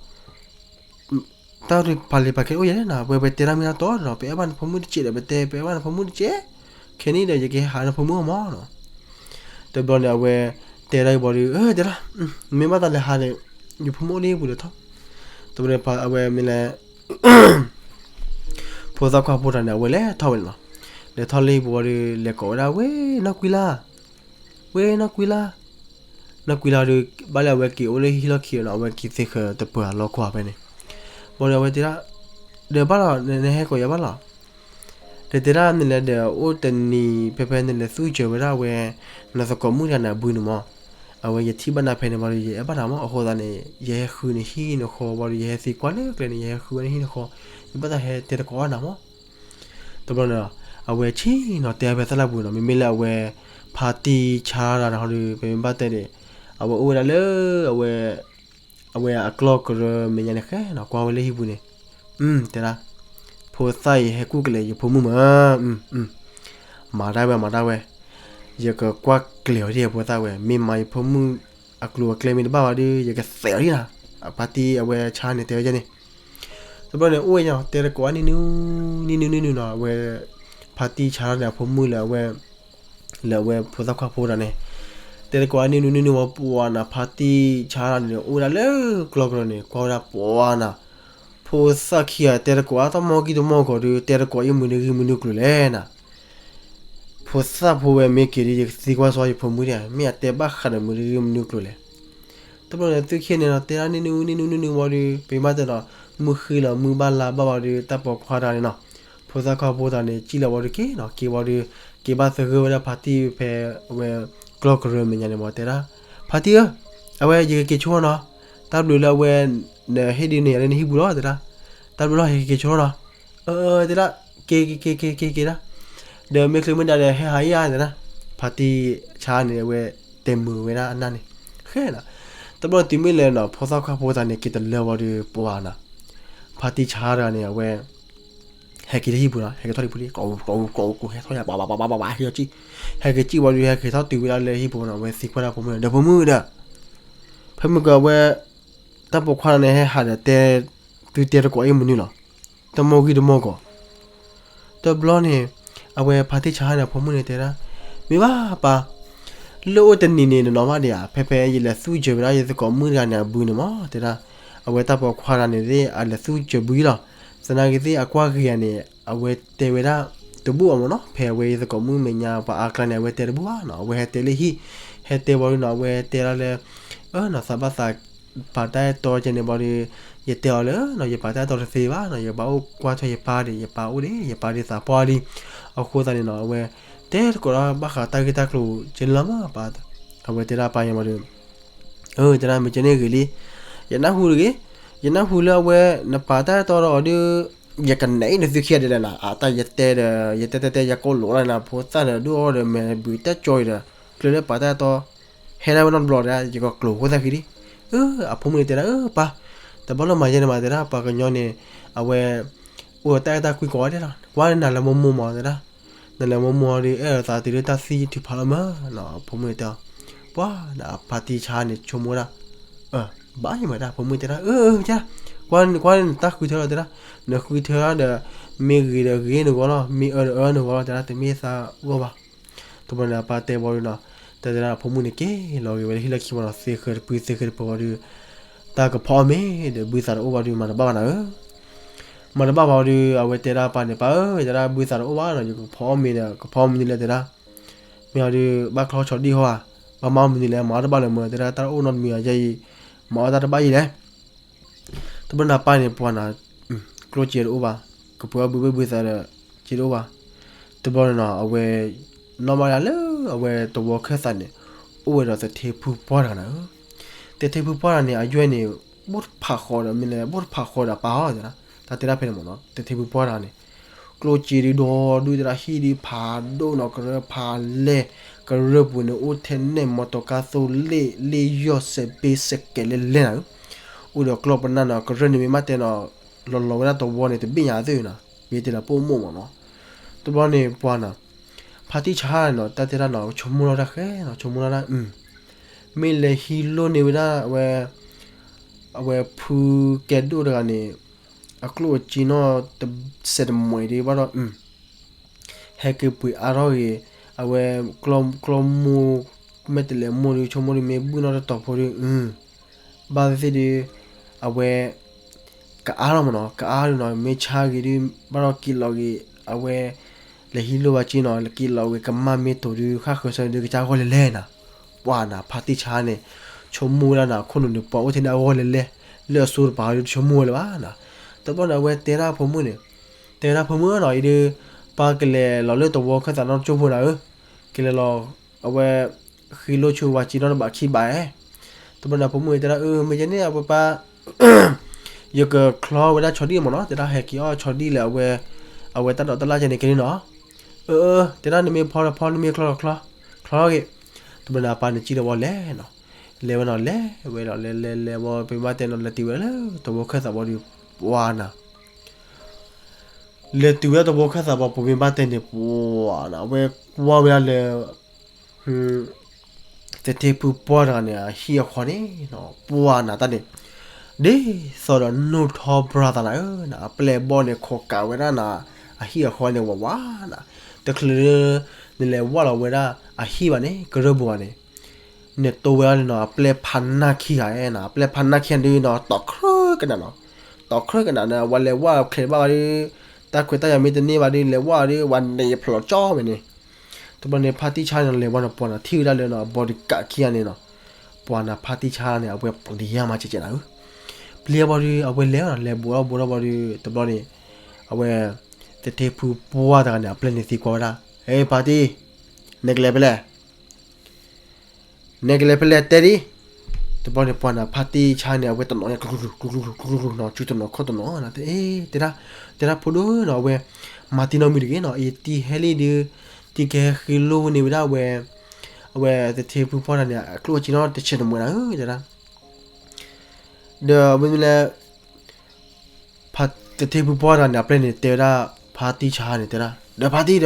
ပာ်လံာ်ပာ်ကဲအိၣ်ယဲန့ၣ်နီၤ ပဝဲပတဲတၢ်မ့ၢ်တၢ်တီဒီး ပအဲၣ်ဘၣ်နဖိမုၣ်တစဲးဒီး ပတဲ ပအဲၣ်ဘၣ်နဖိမုၣ်တစဲး ခဲနံၣ်ဒီး ယကဟဲဟးနဖိမုၣ်အီၤမးနီၤ. တဘျီန့ၣ် အဝဲ တဲဒၣ်အံၤဘီဒီး အၢ တဲဒၣ် မ့ၢ်ဘၣ်သးလဲၤဟးဒီး ယဖိမုၣ်အိၣ်လၢဟံၣ်ပူၤဒီးထီၣ်. တဘျီန့ၣ် အဝဲမ့ၢ်လဲၤ ဖိသၣ်ခွါဖိတဂၤန့ၣ် အဝဲလဲၤထီၣ်ဝဲန့ၣ်လီၤ. လဲၤထီၣ်လၢဟံၣ်ပူၤဝံၤဒီး လဲၤကိးဝဲဒၣ် ဝဲနီၢ်ကွံလါ ဝဲနီၢ်ကွံလါ. နီၢ်ကွံလါဒီး ဘၣ်လၢအဝဲက့ၤအိၣ်လၢဟံၣ်လီၢ်ခံနီၤ အဝဲက့ၤသ့ဃၢၤတပၢၤအလီၢ်ခီၣ်ဖဲန့ၣ်. ဘၣ်ဒီးအဝဲတဲဒၣ် ဒီးဘၣ်လီၤ နဟဲကိးယၤဘၣ်လီၤ. ဒီးတဲဒၣ်နလဲၤဒီးအိၣ်တနံၤ ဖဲဖဲနလဲၤသူၣ်စၢၤဝဲဒၣ်ဝဲ နသကိးမုၣ်တဂၤန့ၣ်အဘုန့ၣ်မး. အဝဲယထံၣ်ဘၣ်နၤဖဲန့ၣ်ဘၣ်ဒီး ယအဲၣ်ဘၣ်နၤမး အဃိသတးန့ၣ် ယဟဲဃုနဟံၣ်နဃီဘၣ်ဒီး ယဟဲသံကွၢ်လၢကျဲန့ၣ် ယဟဲဃုဝဲနဟံၣ်နဃီ ယဘၣ်သးဟဲတဲသကိးအီၣ်နၤမး. တဘျီန့ၣ် အဝဲဆ့ၣ်နီၤတဲဖဲသလၢ်ပူၤနီၤ မ့မ့ၢ်လၢအဝဲ ဖါတံၢ်ဆါတဂၤန့ၣ်ဟီဒီး ပမ့ၢ်ဘၣ်တဲန့ၣ် အဝဲအိၣ်ဝဲဒၣ်လၢ အဝဲ အဝဲအကျီၢ်ကရၢမဲာ်ညါန့ၣ်ဃဲနီၤ ကွၢ်ဝဲလၢဟံၣ်ပူၤန့ၣ်. တဲဒၣ် ဖိသၣ်အံၤဟဲကူၣ်ကလဲာ်ယဖိမုၣ်မး. မၤတၢ်ဝဲ မၤတၢ်ဝဲ, ယကကွၢ်ကျဲၤအီၤဒ်ဖိသၣ်ဝဲ မ့ၢ်မၤယဖိမုၣ်အကျိၤအကျဲမ့ၢ်တဘၣ်ဘၣ်ဒီး ယကသဲးအီၤဒ်နၤ. ဖါတံၢ်အဝဲဆါန့ၣ်တဲဝဲဒ်န့ၣ်. တဘျီန့ၣ် အိၣ်ဝဲညါ တဲသကိးအီၣ်နံၣ်နံၣ် နံၣ်နံၣ် နံၣ်နံၣ်နီၤ အဝဲ ဖါတံၢ်ဆါန့ၣ် အဖိမုၣ်လၢအဝဲ လၢအဝဲဖိသၣ်ခွါဖိတဂၤန့ၣ် တဲသကိးအီၣ်နံၣ်နံၣ် နံၣ်နံၣ်ဝံၤ ပှၤနၤ ဖါတံၢ်ဆါတဂၤန့ၣ် အိၣ်ဝဲဒၣ်လၢကျီၢ်ကရၢန့ၣ် ကွၢ်ဝဲဒၣ်ပှၤနၤ ဖိသၣ်ခံဂၤ တဲသကိးအါ တၢ်မီၢ်ဂံၢ်တမီၢ်ဂီၤဒီး တဲသကိးအီၣ်မနုၤဂံၢ်မနုၤကျိၤလဲၣ်နၤ. ဖိသၣ်ဖိဝဲမ့ၢ်က့ၤဒီး ယကသံကွၢ်စီယဖိမုၣ်ဒၣ် မ့ၢ်အတဲဘၣ်ဃးဒီးမနုၤဂံၢ်မနုၤကျိၤလဲၣ်. တဘျီန့ၣ် သုခံဂၤန့ၣ်နီၤ တဲဒၣ်နံၣ်နံၣ် နံၣ်နံၣ် နံၣ်နံၣ်ဝံၤဒီး ပမ့ၢ်ဘၣ်တဲဒီး မုၢ်ဃ့လီၤ မုၢ်ဘၣ်လါဘၣ်ဝံၤဒီး တၢ်ပိာ်ခွါတဂၤန့ၣ်နီၤ ဖိသၣ်ခွါဖိတဂၤန့ၣ် စံၣ်လီၤဝံၤဒီးက့ၤနီၤ က့ၤဝံၤဒီး က့ၤဘၣ်သဂၢၢ်ဝဲဒၣ်ဖါတံၢ်ဖဲ အဝဲ ကျီၢ်ကရၢမဲာ်ညါန့ၣ်မး တဲဒၣ် ဖါတံၢ်ဧၢ, အဝဲယကက့ၤဆိနီၤ, တၢ်ဘျုးလၢအဝဲ နဟ့ၣ်ဒုးန့ၢ်ယၤလၢနဟံၣ်ပူၤလီၤ တဲဒၣ်, တၢ်ဘျုးလီၤ ယကက့ၤဆိနီၤ, အၢ တဲဒၣ်, က့ၤ က့ၤ က့ၤ က့ၤ က့ၤ က့ၤဒၣ်, ဒီးမ့ၢ်ချ့မ့ၢ်ဒါဒီးဟဲဟးအံၤဧါ တဲဒၣ်, ဖါတံၢ်ဆါန့ၣ် အဝဲတဲမုာ်ဝဲဒၣ်အနၢ်န့ၣ်, ဃဲနီၤ, တဘျီတုၤမ့ၢ်လၢနီၤ ဖိသၣ်ခွါဖိသၣ်န့ၣ် က့ၤတလၢဝံၤဒီးပှၤနီၤ, ဖါတံၢ်ဆါတဂၤန့ၣ် အဝဲ ဟဲက့ၤလၢဟံၣ်ပူၤနီၤ, ဟဲက့ၤထီၣ်လၢဟံၣ်ပူၤလံ, ကိးကိးကိးကိး ဟဲထီၣ်ယၤ ပှၤပှၤပှၤပှၤပှၤ ဟဲက့ၤ, ဟဲက့ၤစံၣ်ဝံၤဒီး ဟဲက့ၤထီၣ်တုၤဝဲဒၣ်လၢဟံၣ်ပူၤနီၤ, အဝဲသံကွၢ်ဒၣ်ဖိမုၣ်ဒီး ဒီးဖိမုၣ်ဒီး, ဖဲမုၢ်ကဝဲ တၢ်ပိာ်ခွါန့ၣ် ဟဲဟးဒီးတဲ, သုတဲတကိးအံၤမနုၤလီၤ, တမီၢ်ဂံၢ်တမီၢ်ဂီၤ, တဘျီန့ၣ် အဝဲဖါတံၢ်ဆါန့ၣ် အဖိမုၣ်န့ၣ်တဲဒၣ်, မ့ၢ်ဘၣ်ပၢ်, လၢအိၣ်တနံၤန့ၣ် နနီၢ်မးဒံးဧါ, ဖဲဖဲယလဲၤသူစၢၤဝဲဒၣ်ယသကိးမုၣ်တဂၤန့ၣ်အဘုန့ၣ်မး တဲဒၣ်, အဝဲတၢ်ပိာ်ခွါတဂၤန့ၣ်သ့ၣ် အလဲၤသူစၢၤဘုလီၤ. သနာ်က့သ့ၣ်အကွၢ်ဂ့ၤဧါန့ၣ် အဝဲတဲဝဲဒၣ်တဘူၣ်အမးနီၤ, ဖဲအဝဲယသကိးမုၣ်မဲာ်ညါပှၤအါကျါန့ၣ် အဝဲတဲတဘူၣ်ဘၣ်နီၤ, အဝဲဟဲတဲလၢဟံၣ်, ဟဲတဲဘၣ်ဒုးနီၤ အဝဲတဲဒၣ်လၢ အၢနီၤ သးဘၣ်သး ပာ်တၢ်အဲၣ်တီကဲန့ၣ်ဘၣ်ဒီး ယတဲအီၤလၢနီၤ ယပာ်တၢ်အဲၣ်တီတသ့ဘၣ်နီၤ, ယဘၣ်အိၣ်ကွၢ်ထွဲယပၢ်ဒီး ယပၢ်အိၣ်ဒီး ယပၢ်ဒီးသးပှၢ်လံ. အဃိသတးန့ၣ်နီၤ အဝဲ တဲသကိးဒီးဘၣ်ဃးတၢ်ဂ့ၢ်တၢ်ကျိၤကဲန့ၣ်လီၤမး, အဝဲတဲဒၣ်ပၢ်ယဲမးဒီး အၢ တဲဒၣ်မ့ၢ်ကဲန့ၣ်ဂ့ၤလံ, ယနၢ်ဟူတဂ့ၤ, ယနၢ်ဟူလၢအဝဲ နပာ်တၢ်အဲၣ်တီဒီးအီၤဒီး ယကနဲၣ်နသုခံဂၤဒဲးလဲၣ်နီၤ, အတၢ်ယတဲဒီး ယတဲတဲတဲ ယကိးလိာ်လၢနဖိသၣ်ဒီး ဒုးအီၣ်ဒီးမဲာ်ဘုးတၢ်ကၠီအံၤဒီး ကျၢၤလၢပာ်တၢ်အဲၣ်တီ ဟဲဒၣ်ဝဲနီတဘျီဒီး ယကကျိၤဃိသၣ်ခံဒံး. အၢ အဖိမုၣ်န့ၣ်တဲဒၣ် အၢ ပၢ်, တဘၣ်လီၤမၤယဲန့ၣ်မး တဲဒၣ် ပှၤကညီန့ၣ် အဝဲ အိၣ်ဒီးတၢ်အဲၣ်တၢ်ကွံကိးဂၤဒဲးလီၤ, ကွၢ်နၤလၢမိၢ်မိၢ်မး တဲဒၣ်, နလဲၤမိၢ်မိၢ်ဒီး အဲၣ်လိာ်သးတုၤလၢတၢ်သံထုးဖးလီၤမးနီၤ, အဖိမုၣ်န့ၣ်တဲအီၤ, ပှၤဒီးဖါတံၢ်ဆါန့ၣ် ဆိကမိၣ်ဒၣ်, ဘၣ်ယမးဒၣ် ဖိမုၣ်တဲဒၣ် အၢ အၢ ကွၢ် ကွၢ်နတၢ်ဃုထၢလီၤ တဲဒၣ်, နဃုထၢလီၤဒီး မ့ၢ်ဂ့ၤဒီးဂ့ၤနဂီၢ်လီၤ, မ့ၢ်အၢဒီးအၢနဂီၢ်လီၤ တဲဒၣ်, တမ့ၢ်သးဂီၢ်ဘၣ်. တဘျီန့ၣ် အပၢ်တဲဘၣ်ဒုးနီၤ, တဲတဲဒၣ်အဖိမုၣ်န့ၣ်က့ၤလီၤဂ့ၤဝဲလၢဟံၣ်လၢခံဘၣ်နီၤ, သ့ဃၢၤတပူၤသ့ဃၢၤတပူၤဘၣ်ဒီး တၢ်ကဖီအီၣ်မ့ၤဒီး ဘုသးတအိၣ်ဘၣ်ဒီး မၤတဘၣ်ဘၣ်နၤဧၢ မၤတဘၣ်ဘၣ်ဒီး အဝဲတဲဒၣ်ပၢ်န့ၣ် ပၢ်ဧၢ, တဲဒၣ် ဘုသးတအိၣ်ဘၣ်နီၤ, ယကဖီအီၣ်မ့ၤဒီး ကဖီအီၣ်မနုၤလဲၣ် တဲဒၣ်, မ့ၢ်အီၤဒီး ဘၣ်ချီဆီဒံၣ်ဟီဧါ, ဘၣ်မၤအီၣ်မနုၤလဲၣ်, မၤအီၣ်တဘၣ်လၢၤမး တဲဒၣ်, တၢ်တအိၣ်နီတမံၤဧါ, ယဲအံၤ မၤအီၣ်တၢ်တဘၣ်ယံၤလဲၣ်. တဘျီန့ၣ်ပၢ်န့ၣ် ပှၤနၤ ကျိၣ်စ့တအိၣ်ဘၣ်, ကပှ့ၤအီၣ်ဘုဘ့ၣ်ဘုသးဒီး စ့တအိၣ်ဘၣ်. တဘျီန့ၣ်နီၤ အဝဲ နီၢ်မးဒၣ်လၢအဝဲသဝီခၢၣ်သးန့ၣ် အိၣ်ဝဲဒီးသထ့ဖုပှၢ်တဂၤနၤဧၢ, သထ့ဖုပှၢ်တဂၤန့ၣ် အယွဲၢ်န့ၣ် ဘိၣ်တဖးဃီဒီးမ့ၢ်လဲၣ် ဘိၣ်တဖးဃီဒီးအပၢ်ဟီတဲဒၣ်, တၢ်တဲဒၣ်ဖဲန့ၣ်မးနီၤ သထ့ဖုပှၢ်တဂၤန့ၣ် ကျိၣ်စ့ဒုးဒီဒူၣ်တဲဒၣ် ဟံၣ်ဒုးဖးဒိၣ်နီၤ ကရၢဖးလဲၢ်, ကရၢပူၤန့ၣ် အိၣ်ထဲနဲၣ်မီတီကါသိလ့ၣ်လ့ၣ်ယီၢ်စဲးဘ့စဲးကဲးလဲၣ်လဲၣ်နၤဧၢ, အိၣ်ဒီးကျီၢ်ပနၢ်နီၤ ကရၢန့ၣ်မ့ၢ်မးတဲနီၤ လီၤလီၤဝဲဒၣ်တဝီန့ၣ် တဘ့ၣ်ညါသုနီၤ မ့ၢ်တဲဒီးပိာ်မိၢ်မးနီၤ. တဘျီန့ၣ်ပှၤနီၤ ဖါတံၢ်ဆါနီၤ တၢ်တဲဒၣ်နီၤ ဆိကမိၣ်လီၤတၢ်ဃဲနီၤ ဆိကမိၣ်လီၤတၢ် မ့ၢ်လဲၤဟံးလိၢ်န့ၢ်ဝဲဒၣ် အဝဲ အဝဲဖုကဲဒိၣ်တဂၤန့ၣ် အကျိၣ်အစ့နီၤ တစဲးတမှဲးဒံးဘၣ်ဒီး ဟဲက့ၤပှ့ၤအါထီၣ်ဂ့ၤ အဝဲ ကျီၢ်မိၢ် မဲာ်တလဲၤမိၢ်ဒုး ဆိကမိၣ်ဒုး မ့ၢ်ဘုၣ်နီၣ်တတီၤဖိဒုး ဘၣ်သ့ၣ်သ့ၣ်ဒုး အဝဲ ကအါလီၤမးနီၤ ကအါဒုးနီၤ မ့ၢ်ဆါဂ့ၤဒုး ဘၣ်ဒီးက့ၤလီၤဂ့ၤ အဝဲ လဲၤဟံးလိၢ်ဘၣ်က့နီၤ က့ၤလီၤဂ့ၤ ကမၢ်မ့ၢ်တိၤဒုး ဃၣ်ဃၢၤဆၢဒုး ကစၢ်ဂီၢ်လဲၤလဲၣ်နီၤ ပှၤနၤ ဖါတံၢ်ဆါန့ၣ် ဆိကမိၣ်ဝဲဒၣ်နၤ အခိၣ်နူာ်န့ၣ် ပှၤအိၣ်ထဲန့ၣ်အဂီၢ်လဲၤလဲၣ် လၢအစိတပၤဒုး တဆိကမိၣ်ဝဲလၢၤဘၣ်နီၤ တဘျီန့ၣ် အဝဲတဲဒၣ်ဖိမုၣ်န့ၣ် တဲဒၣ်ဖိမုၣ်နီၤ အံၤဒုး ပၢ်ကလဲၤလီၤလၢသဝီခၢၣ်သးနီတကၠိဖိနၤဧၢ ကလဲၤလီၤ အဝဲ ဃ့လိၢ်ဆိဝဲက့နီတဘးခံဘးဧဲ တဘျီန့ၣ် ဖိမုၣ်တဲဒၣ် အၢ မ့ၢ်ယဲန့ၣ် အဝဲပၢ် ယကချီဝဲဒၣ်ဆီဒံၣ်မးနီၤ တဲဒၣ် ဟဲက့ၤအီၣ်ဆီဒံၣ်လၢအဝဲ အဝဲတၢ်ဒိးတၢ်လၣ်ကဲန့ၣ်ကဲန့ၣ်နီၤ အၢ အၢ တဲဒၣ် နမ့ၢ်ဖီဒီးဖီ နမ့ၢ်ချီဒီးချီ ချီဂ့ၤ တဘျီန့ၣ် အပၢ်န့ၣ်စံၣ်လီၤဝဲလဲၤနီၤ လဲၤဝဲနီၤ လဲၤဝဲလီၤ လဲၤလဲၤလဲၤဝဲ ပမ့ၢ်တဲနီၤ လဲၤတုၤဝဲဒၣ်လၢသဝီခၢၣ်သးဘီဒုး ပှၤနၤ လဲၤတုၤဝဲဒၣ်သဝီခၢၣ်သးဘီ ပမ့ၢ်ဘၣ်တဲန့ၣ် ပှၤနၤ အဝဲကွၢ်ဝဲဒၣ်လၢ သထ့ဖုပှၢ်တဂၤန့ၣ် အဟံၣ်အဃီန့ၣ် ပှၤနၤတၢ်န့ၣ် ဒ်သိးဒီးနူၢ်ထီပြါသးနၤဧၢ အပျဲၢ်ဘီၣ်န့ၣ် ခိးကးဝဲဒၣ်နၤ အဟံၣ်အဃီန့ၣ် ဝးဝးနၤ တချုးလၢ နလဲၤဝၢ်လီၤဝဲဒၣ်အဟံၣ်ဘၣ်န့ၣ် ကရၢပူၤဘၣ်န့ၣ် နတိဝဲဒၣ်န့ၣ်နီၤ အပျဲၢ်ဖးနၢ်ခံဂၤဧဲနီၤ အပျဲၢ်ဖးနၢ်ခံဂၤဒုးနီၤ တီၢ်ခရၢကနၣ်နီၤ တီၢ်ခရၢကနၣ်န့ၣ် ဝဲလဲၤဝၢ်ချဲးဘၣ်ဝဲဒုး တၢ်ခွဲးတၢ်ယာ်မ့ၢ်တန့ၢ်ဘၣ်ဒုး လဲၤဝၢ်ဒုး ဝဲန့ၣ်ယဖျိးကၠီဝဲန့ၣ် တဘျီန့ၣ် ဖါတံၢ်ဆါန့ၣ် လဲၤဝဲနီၤ ပှၤနီၤ ထံၣ်ဝဲဒၣ်လၢနီၤ အဘီဒုးကးခံဂၤန့ၣ်နီၤ ပှၤနၤဖါတံၢ်ဆါန့ၣ် အဝဲပျံၤယါမးကဲကဲနၤဧၢ ပျံၤယါဘီဒုး အဝဲလဲၤနီၤ လဲၤဘူးထီၣ်ဘူးထီၣ်ဘီဒုး တဘျီန့ၣ် အဝဲ သထ့ဖုပှၢ်တဂၤန့ၣ် အပျဲၢ်န့ၣ်သံကွၢ်ဝဲဒၣ် ဟဲ ဖါတံၢ် နကလဲၤဖဲလဲၣ် နကလဲၤဖဲလဲၣ်တဲဒ် တဘျီန့ၣ် ပှၤနၤဖါတံၢ်ဆါန့ၣ် အဝဲတနီၤညါ ကျူကျူကျူကျူကျူကျူနီၤ စုတနီၤခီၣ်တနီၤနီၤ တဲ တဲဒၣ် တဲဒၣ်ဖိဒိၣ်နီၤ အဝဲ မၤတံၢ်နီတမံၤတဂ့ၤနီၤ အံၤတံၢ်ဟဲလံဒုး တံၢ်ကဟဲဃ့လိၢ်န့ၢ်ဝဲဒၣ်အဝဲ အဝဲသထ့ဖုပှၢ်တဂၤန့ၣ် အကျိၣ်အစ့နီတဆဲးတမှဲးနၤဧၢ တဲဒၣ် ဒီးမ့မ့ၢ်လၢ ဖါ သထ့ဖုပှၢ်တဂၤန့ၣ် အပျဲၢ်န့ၣ်တဲဝဲဒၣ် ဖါတံၢ်ဆါန့ၣ် တဲဒၣ် ဒီးဖါတံၢ်ဒီး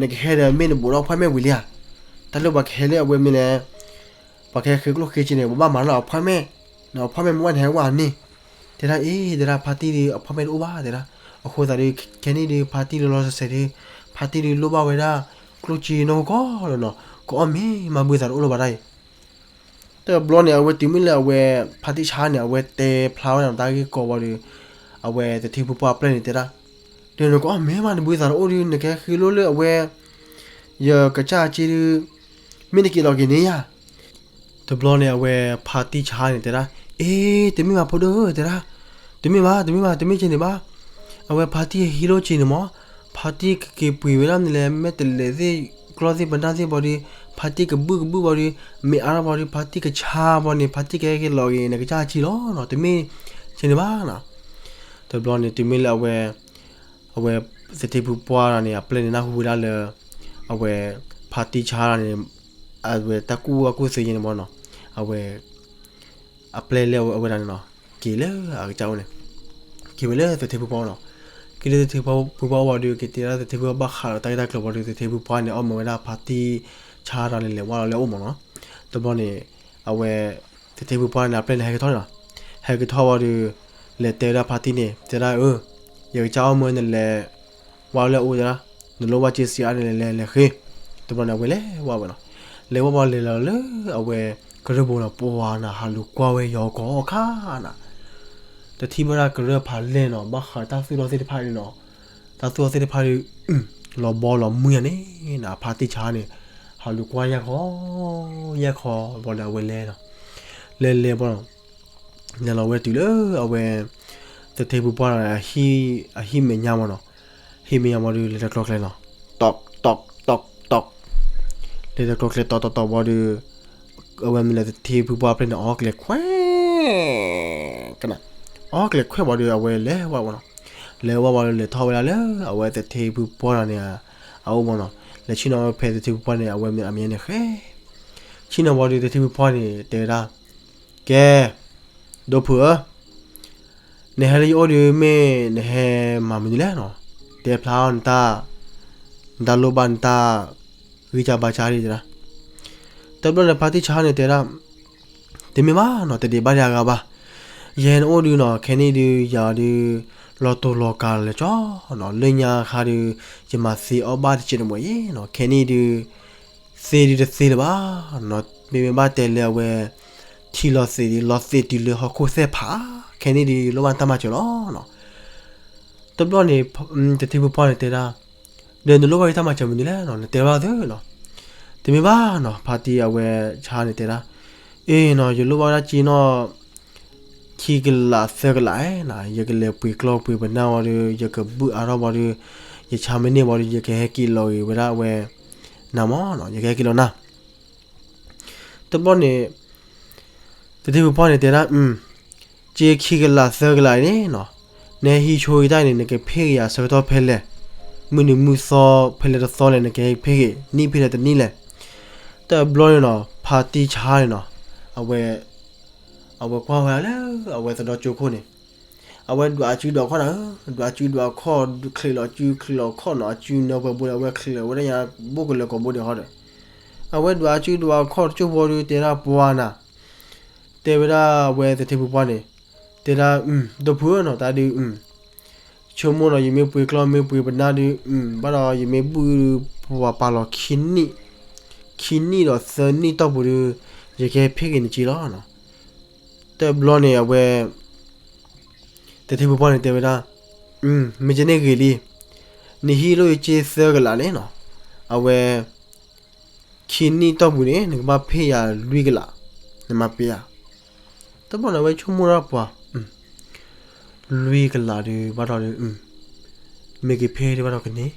နကဟဲဒီးမ့ၢ်နဘူးဒီး appointment ဝံၤလံဧါ တၢ်လၢပှၤကဟဲလၢအဝဲမ့ၢ်လဲၣ် ပှၤကဟဲဃ့ကျိၣ်ဃ့စ့န့ၣ် ပဘၣ်မၤလၢ appointment နီၤ appointment မ့ၢ်ဝဲနဟဲဝဲန့ၣ် တဲဒၣ်အ့ တဲဒၣ်ဖါတံၢ်ဒုး appointment တအိၣ်ဘၣ်တဲဒၣ် အဃိသတးဒုး ခဲန့ၣ်ဒုး ဖါတံၢ်လီၤလီၤဆဲးဆဲးဒုး ဖါတံၢ်ဒုးလိၣ်ဘၣ်ဝဲဒၣ် ကျိၣ်စ့နီၢ်ကီၢ်လီၤနီၤ ကအီၣ်မ့ၤမး ဘုသးတအိၣ်လၢၤဘၣ်တၢ်အံၤ. တဘျီန့ၣ် အဝဲတုၤမ့ၢ်လၢအဝဲ ဖါတံၢ်ဆါန့ၣ် အဝဲတဲဖျါဝဲဒၣ်တၢ်ဂ့ၢ်ကီဘၣ်ဒီး အဝဲသထ့ဖုပှၢ်အပျဲၢ်န့ၣ်တဲဒၣ်, ဒီးနကအီၣ်မ့ၤမး နဘုသးတအိၣ်ဒီး နကဟဲဃ့လိၢ်လၢအဝဲ ယကစၢ်အစ့ဒီး မ့ၢ်နက့ၤလီၤက့ၤန့ၢ်ယၤ. တဘျီန့ၣ် အဝဲဖါတံၢ်ဆါန့ၣ်တဲဒၣ်, အ့ တမ့ၢ်ဘၣ်ဖိဒိၣ်ဧၢ တဲဒၣ်, တမ့ၢ်ဘၣ် တမ့ၢ်ဘၣ် တမ့ၢ်က့ၤန့ၣ်ဘၣ်. အဝဲဖါတံၢ်ဟဲဟံးလိၢ်က့ၤန့ၣ်မး, ဖါတံၢ်ကက့ၤပှ့ၤဝဲဒၣ်န့ၣ်လဲၣ် မ့ၢ်တလဲၤသ့ၣ် ကျီၢ်သ့ၣ်ပနၢ်သ့ၣ်ဘၣ်ဒီး ဖါတံၢ်ကဘူၣ်ကဘူၣ်ဘၣ်ဒီး မ့ၢ်အါထီၣ်ဘၣ်ဒီး ဖါတံၢ်ကဆါဘၣ်န့ၣ် ဖါတံၢ်ကဟဲက့ၤလီၤက့ၤ နကစၢ်အစ့လီၤနီၤ တမ့ၢ်က့ၤန့ၣ်ဘၣ်နီၤ. တဘျီန့ၣ် တုၤမ့ၢ်လၢအဝဲ အဝဲသထ့ဖုပှၢ်န့ၣ် အပျဲၢ်န့ၣ်နၢ်ဟူဝဲဒၣ်လၢ အဝဲဖါတံၢ်ဆါန့ၣ် အဝဲတၢ်ကူၣ်ဘၣ်ကူၣ်သ့ယဲန့ၣ်မးနီၤ, အဝဲ အပျဲၢ်လၢအဝဲဒၣ်န့ၣ်နီၤ က့ၤလၢအကစၢ်အိၣ်န့ၣ်, က့ၤဝဲလၢသထ့ဖုပှၢ်နီၤ, က့ၤလၢသထ့ဖုပှၢ်အိၣ်ဘၣ်ဒီး က့ၤတဲဒၣ်သထ့ဖုပှၢ်ဘၣ်ဃးဒီးတၢ်ဂ့ၢ်တၢ်ကျိၤဘၣ်ဒီး သထ့ဖုပှၢ်န့ၣ် အီၣ်မ့ၤဝဲဒၣ်ဖါတံၢ်ဆါတၢ်န့ၣ် လဲၤဝဲလီၤလၢအအိၣ်မးနီၤ. တဘျီန့ၣ် အဝဲ သထ့ဖုပှၢ်န့ၣ် အပျဲၢ်န့ၣ် ဟဲက့ၤထီၣ်န့ၣ်နီၤ, ဟဲက့ၤထီၣ်ဝံၤဒီး လဲၤတဲဝဲဒၣ်ဖါတံၢ်န့ၣ် တဲဒၣ်အၢ ယကစၢ်အီၣ်မ့ၤနလဲၤ ဝဲလၢအအိၣ်တဲဒၣ်, နလိၣ်ဘၣ်စ့စ့အါန့ၣ်လဲၤလဲၤဃ့. တဘျီန့ၣ် အဝဲလဲၤဝဲဝဲနီၤ, လဲၤဝဲဝဲလဲၤလီၤလၢအဝဲ ကရၢၢ်ဘိနီၤ ပှၤနၤဟးလူၤကွၢ်ဝဲယီၤကီၢ်ခါနၤ တထံၣ်ဘၣ်ဒၣ်ကရၢၢ်ဖးလဲၢ်နီၤ ဘၣ်ဃးတၢ်သူၣ်ထီၣ်သ့ၣ်တဖၣ်န့ၣ်နီၤ, တၢ်သူၣ်ထီၣ်သ့ၣ်တဖၣ်ဒီး လီၤဘီလီၤမုၢ်ယါန့ၣ်နီၤ ဖါတံၢ်ဆါန့ၣ် ဟးလူၤကွၢ်ယဲၢ်ခီ ယဲၢ်ခီဘၣ်ဒီးအဝဲလဲၤနီၤ, လဲၤလဲၤဘၣ်နီၤ, လဲၤလီၤဝဲတုၤလၢအဝဲ သထ့ဖုပှၢ်န့ၣ် အဟံၣ်မဲာ်ညါမးနီၤ, ဟံၣ်မဲာ်ညါဘၣ်ဒီး လဲၤတကျီကျဲနီၤ, တီၢ်တီၢ်တီၢ်တီၢ် လဲၤတကျီကျဲတီၢ်တီၢ်တီၢ်ဘၣ်ဒီး အဝဲမ့ၢ်လၢသထ့ဖုပှၢ်အပျဲၢ်န့ၣ် အီၣ်ကျဲၤခွဲး ကနၣ်, အီၣ်ကျဲၤခွဲးဘၣ်ဒီး အဝဲလဲၤဝဲဝဲနီၤ, လဲၤဝဲဝဲဒီး လဲၤထီၣ်ဝဲဒၣ်လၢအဝဲသထ့ဖုပှၢ်န့ၣ် အအိၣ်မးနီၤ, လဲၤဆ့ၣ်နီၤဝဲဖဲသထ့ဖုပှၢ်န့ၣ် အဝဲမ့ၢ်အမဲာ်ညါန့ၣ်ဃဲ ဆ့ၣ်နီၤဝဲဒီးသထ့ဖုပှၢ်န့ၣ် တဲဝဲဒၣ်, ကဲ ဒိၣ်ဖုဧၢ, နဟဲလၢယအိၣ်ဒီး မ့ၢ်နဟဲမၤမနုၤလဲၣ်နီၤ, တဲဖျါနတၢ် နတၢ်လိၣ်ဘၣ်နတၢ် ဂံၢ်စၢ်ဘါစၢ်ဒ်တဲဒၣ်. တဘျီန့ၣ် ဖါတံၢ်ဆါန့ၣ်တဲဒၣ်, တမ့ၢ်ဘၣ်နီၤ, တဒံးဘၣ်ဒံးအဂၤဘၣ်. ယဟဲနအိၣ်ဒုးနီၤ, ခဲန့ၣ်ဒုး ယၤဒုး လီၤတိၢ်လီၤကၤလၢာ်ကၠီနီၤ, လၢညါခါဒုး ယမၤသ့အီၣ်ဘၣ်တစဲးတမှဲၤအံၤနီၤ, ခဲန့ၣ်ဒုး သ့ဒုးတသ့လၢၤဘၣ်နီၤ, မ့မ့ၢ်ဘၣ်တဲလၢအဝဲ ထံလီၤသ့းဒုး လီၤသ့းတုၤလၢဟီၣ်ခိၣ်သဲၣ်ဖး, ခဲန့ၣ်ဒုး ယလိၣ်ဘၣ်နတၢ်မၤစၢၤလီၤနီၤ. တဘျီန့ၣ် သထ့ဖုပှၢ်န့ၣ်တဲဒၣ်, ဒီးနလိၣ်ဘၣ်ယတၢ်မၤစၢၤမနုၤလဲၣ်နီၤ, နတဲဘၣ်သုနီၤ. တမ့ၢ်ဘၣ်နီၤ, ဖါတံၢ်အဝဲဆါန့ၣ်တဲဒၣ်, အ့နီၤ, ယလိၣ်ဘၣ်ဝဲဒၣ်က့နီၤ ခံကလးသၢကလးနီၤ, ယကလဲၤပှ့ၤကျီၢ်ပှ့ၤပနၢ်ဝံၤဒီး ယကဘုၣ်အါထီၣ်ဝံၤဒီး ယဆါမ့ၢ်န့ၢ်ဝံၤဒီး ယကဟဲက့ၤလီၤဂ့ၤဝဲဒၣ်အဝဲ နၤမးနီၤ, ယကဟဲက့ၤလီၤနၤ. တဘျီန့ၣ် သထ့ဖုပှၢ်န့ၣ်တဲဒၣ်, က့ခံကလးသၢကလးအံၤန့ၣ်နီၤ, နဟဲဟံးဆိယတၢ်အံၤန့ၣ် နကဖ့ၣ်က့ၤယၤဆၢကတီၢ်ဖဲလဲၣ်, မုၢ်နံၤမုၢ်သီဖဲလဲၣ်တသီလဲၣ် နကဟဲဖ့ၣ်က့ၤ နံၣ်ဖဲလဲၣ်တနံၣ်လဲၣ်. တဘျီန့ၣ်နီၤ ဖါတံၢ်ဆါန့ၣ်နီၤ အဝဲ အဝဲကွၢ်ဝဲဒၣ်လၢ အဝဲသဒီကၠိခိၣ်န့ၣ်, အဝဲဒွးအစုဒွးခီၣ်နၤ, ဒွးအစုဒွးခီၣ် ချံးလီၤစုချံးလီၤခီၣ်နီၤ, အစုနၢပှဲၤဘိန့ၣ် အဝဲချံးလီၤဝဲဒၣ်ညါ ဘိၣ်ကလၢၤကိာ်ဘိဒဲးဃီဒီး, အဝဲဒွးအစုဒွးခီၣ်တကၠိဖိဒီး တဲဒၣ်ပှၤနၤ, တဲဝဲဒၣ်အဝဲသထ့ဖုပှၢ်န့ၣ်, တဲဒၣ် ဒိၣ်ဖုဧၢနီၤ တၢ်ဒုး ဆိကမိၣ်နီၤ ယမ့ၢ်ပှ့ၤကျီၢ်မ့ၢ်ပှ့ၤပနၢ်ဒုး ဘၣ်ဒီးယမ့ၢ်ဘုၣ်ပှၤပာ်လီၤခံနံၣ်, ခံနံၣ်ဒီးသၢနံၣ်တီၢ်ပူၤဒုး ယကဟဲဖ့ၣ်က့ၤနက့လီၤနီၤ. တဘျီန့ၣ် အဝဲ သထ့ဖုပှၢ်န့ၣ်တဲဝဲဒၣ်, မ့ၢ်ကန့ၣ်ဂ့ၤလံ, နဟံးလိၢ်ယက့သၢကလးန့ၣ်နီၤ, အဝဲ ခံနံၣ်တီၢ်ပူၤန့ၣ် နကဘၣ်ဖ့ၣ်ယၤလွံၢ်ကလး, နမၤပ့ၤဧါ. တဘျီန့ၣ် အဝဲဆိကမိၣ်ဒၣ်ပှၤ လွံၢ်ကလးဒုး ဘၣ်ဒီးဒုး မ့ၢ်က့ၤဖ့ၣ်ဒုးဘၣ်ဒီးကန့ၢ်,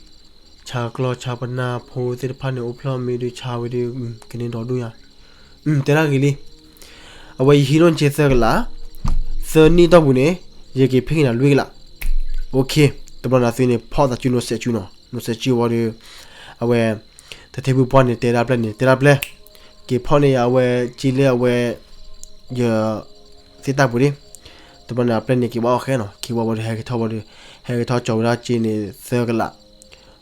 ဆါကျီၢ်ဆါပနၢ်ဖိသ့ၣ်တဖၣ်န့ၣ် အိၣ်ဖျီၣ်မ့ၢ်ဒုးဆါဝံၤဒုး ကန့ၢ်ဒီဒူၣ်ယၤ, တဲဒၣ်ဂ့ၤလံ. အဝဲယဟံးလိၢ်နက့သၢကလး, သၢနံၣ်တီၢ်ပူၤန့ၣ် ယက့ၤဖ့ၣ်က့ၤနၤလွံၢ်ကလး. တဘျီန့ၣ်သုန့ၣ် ဖီၣ်သးစုနိစဲးစုနီၤ, နိစဲးစုဝံၤဒီး အဝဲ သထ့ဖုပှၢ်န့ၣ်တဲဒၣ်အပျဲၢ်န့ၣ် တဲဒၣ်ပျဲၢ်, က့ၤဖီၣ်န့ၢ်ယၤအဝဲက့လၢအဝဲ ယ သ့ၣ်တၢ်ပူၤဒၣ်. တဘျီန့ၣ် အပျဲၢ်န့ၣ်က့ၤဘၣ်အီၤဃဲနီၤ, က့ၤဝံၤဒီးဟဲက့ၤထီၣ်ဝံၤဒီး ဟဲက့ၤထီၣ်ကၠီၤဝဲဒၣ်က့န့ၣ်သၢကလး,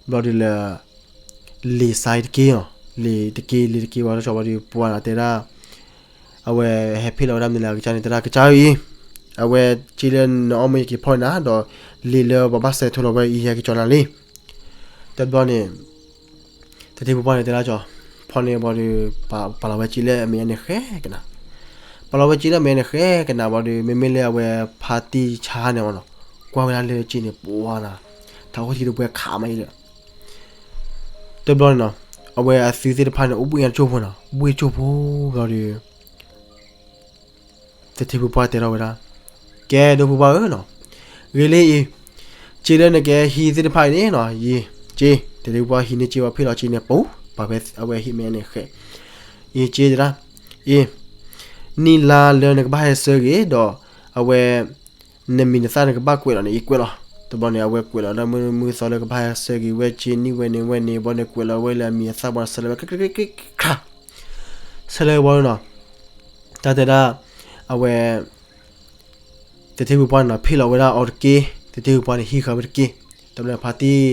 ဘျီဒုးလၢ လံာ်စါတက့ၢ်နီၤ, လံာ်တက့ၢ် လံာ်တက့ၢ်ဝံၤဒီးကၠီၤဝံၤဒီး ပှၤန့ၣ်တဲဒၣ် အဝဲဟဲဖ့ၣ်လီၤဝဲဒၣ်မနုၤလဲၣ် အကစၢ်န့ၣ် တဲဒၣ်ကစၢ်အံၤ, အဝဲက့လၢနအီၣ်မ့ၢ်ယက့ၤဖီၣ်နၤ ဒီးလံာ်လၢပှၤဘၣ်စဲးထိလီၤဝဲအံၤ ဟဲက့ၤကၠီၤနၤလံ. တဘျီန့ၣ် သထ့ဖုပှၢ်န့ၣ်တဲဒၣ်ကၠီၤ ဖီန့ၣ်ဘၣ်ဒီး ပာ်လီၤဝဲစ့လၢအမဲာ်ညါန့ၣ်ဃဲကနၤ, ပာ်လီၤဝဲစ့လၢအမဲာ်ညါန့ၣ်ဃဲကနၤဘၣ်ဒီး မ့မ့ၢ်လၢအဝဲဖါတံၢ်ဆါန့ၣ်မ့ၢ်နီၤ, ကွၢ်ဝဲဒၣ်လၢစ့န့ၣ် ပှၤနၤ, ထးခိၣ်ထံတပှဲၤခးမးအံၤဒီး တဘျီန့ၣ်နီၤ, အဝဲအသုသ့ၣ်တဖၣ်န့ၣ် အိၣ်ဘှံးညါတစိၢ်ဖိနီၤ, ဘှံးတစိၢ်ဖိဘျီဒီး သထ့ဖုပှၢ်တဲထီၣ်ဝဲဒၣ်, ကဲဒိၣ်ဖုပှၢ်ဧၢနီၤ, ဂ့ၤလံအံၤ, စ့လၢနကဟံးသ့ၣ်တဖၣ်အံၤန့ၣ်နီၤ, ယံာ်စ့, သထ့ဖုပှၢ်ဟံးန့ၢ်စ့ဝဲဖ့ၣ်လီၤစ့န့ၣ် ပူၤပာ်ဖဲအဝဲဟံးမဲာ်ညါန့ၣ်ဃဲ, ယံာ်စ့တဲဒၣ်, အံၤ, နံၣ်လါလၢနကဘၣ်ဟဲဆၢဂ့ၤဒီး အဝဲ နမံၤနသၣ်နကဘၣ်ကွဲးလီၤန့ၣ် ယကွဲးလီၤ. တဘျီန့ၣ် အဝဲကွဲးလီၤဒၣ်မုၢ်မုၢ်သီလၢကဘၣ်ဟဲဆၢဂ့ၤဝဲစ့နံၣ်ဝဲန့ၣ်ဝဲန့ၣ် ဘၣ်န့ၣ်ကွဲးလီၤဝဲလၢအမံၤအသၣ်ဘၣ်ဆၢလၢဝဲ ခရၣ်, ဆၢလၢဝဲနီၤ, တၢ်တဲဒၣ်, အဝဲ သထ့ဖုပှၢ်န့ၣ်နီၤ ဖ့ၣ်လီၤဝဲဒၣ်အီၤတက့ၢ်, သထ့ဖုပှၢ်န့ၣ် ဟံးဃာ်ဝဲတက့ၢ်. တဘျီဖါတံၢ်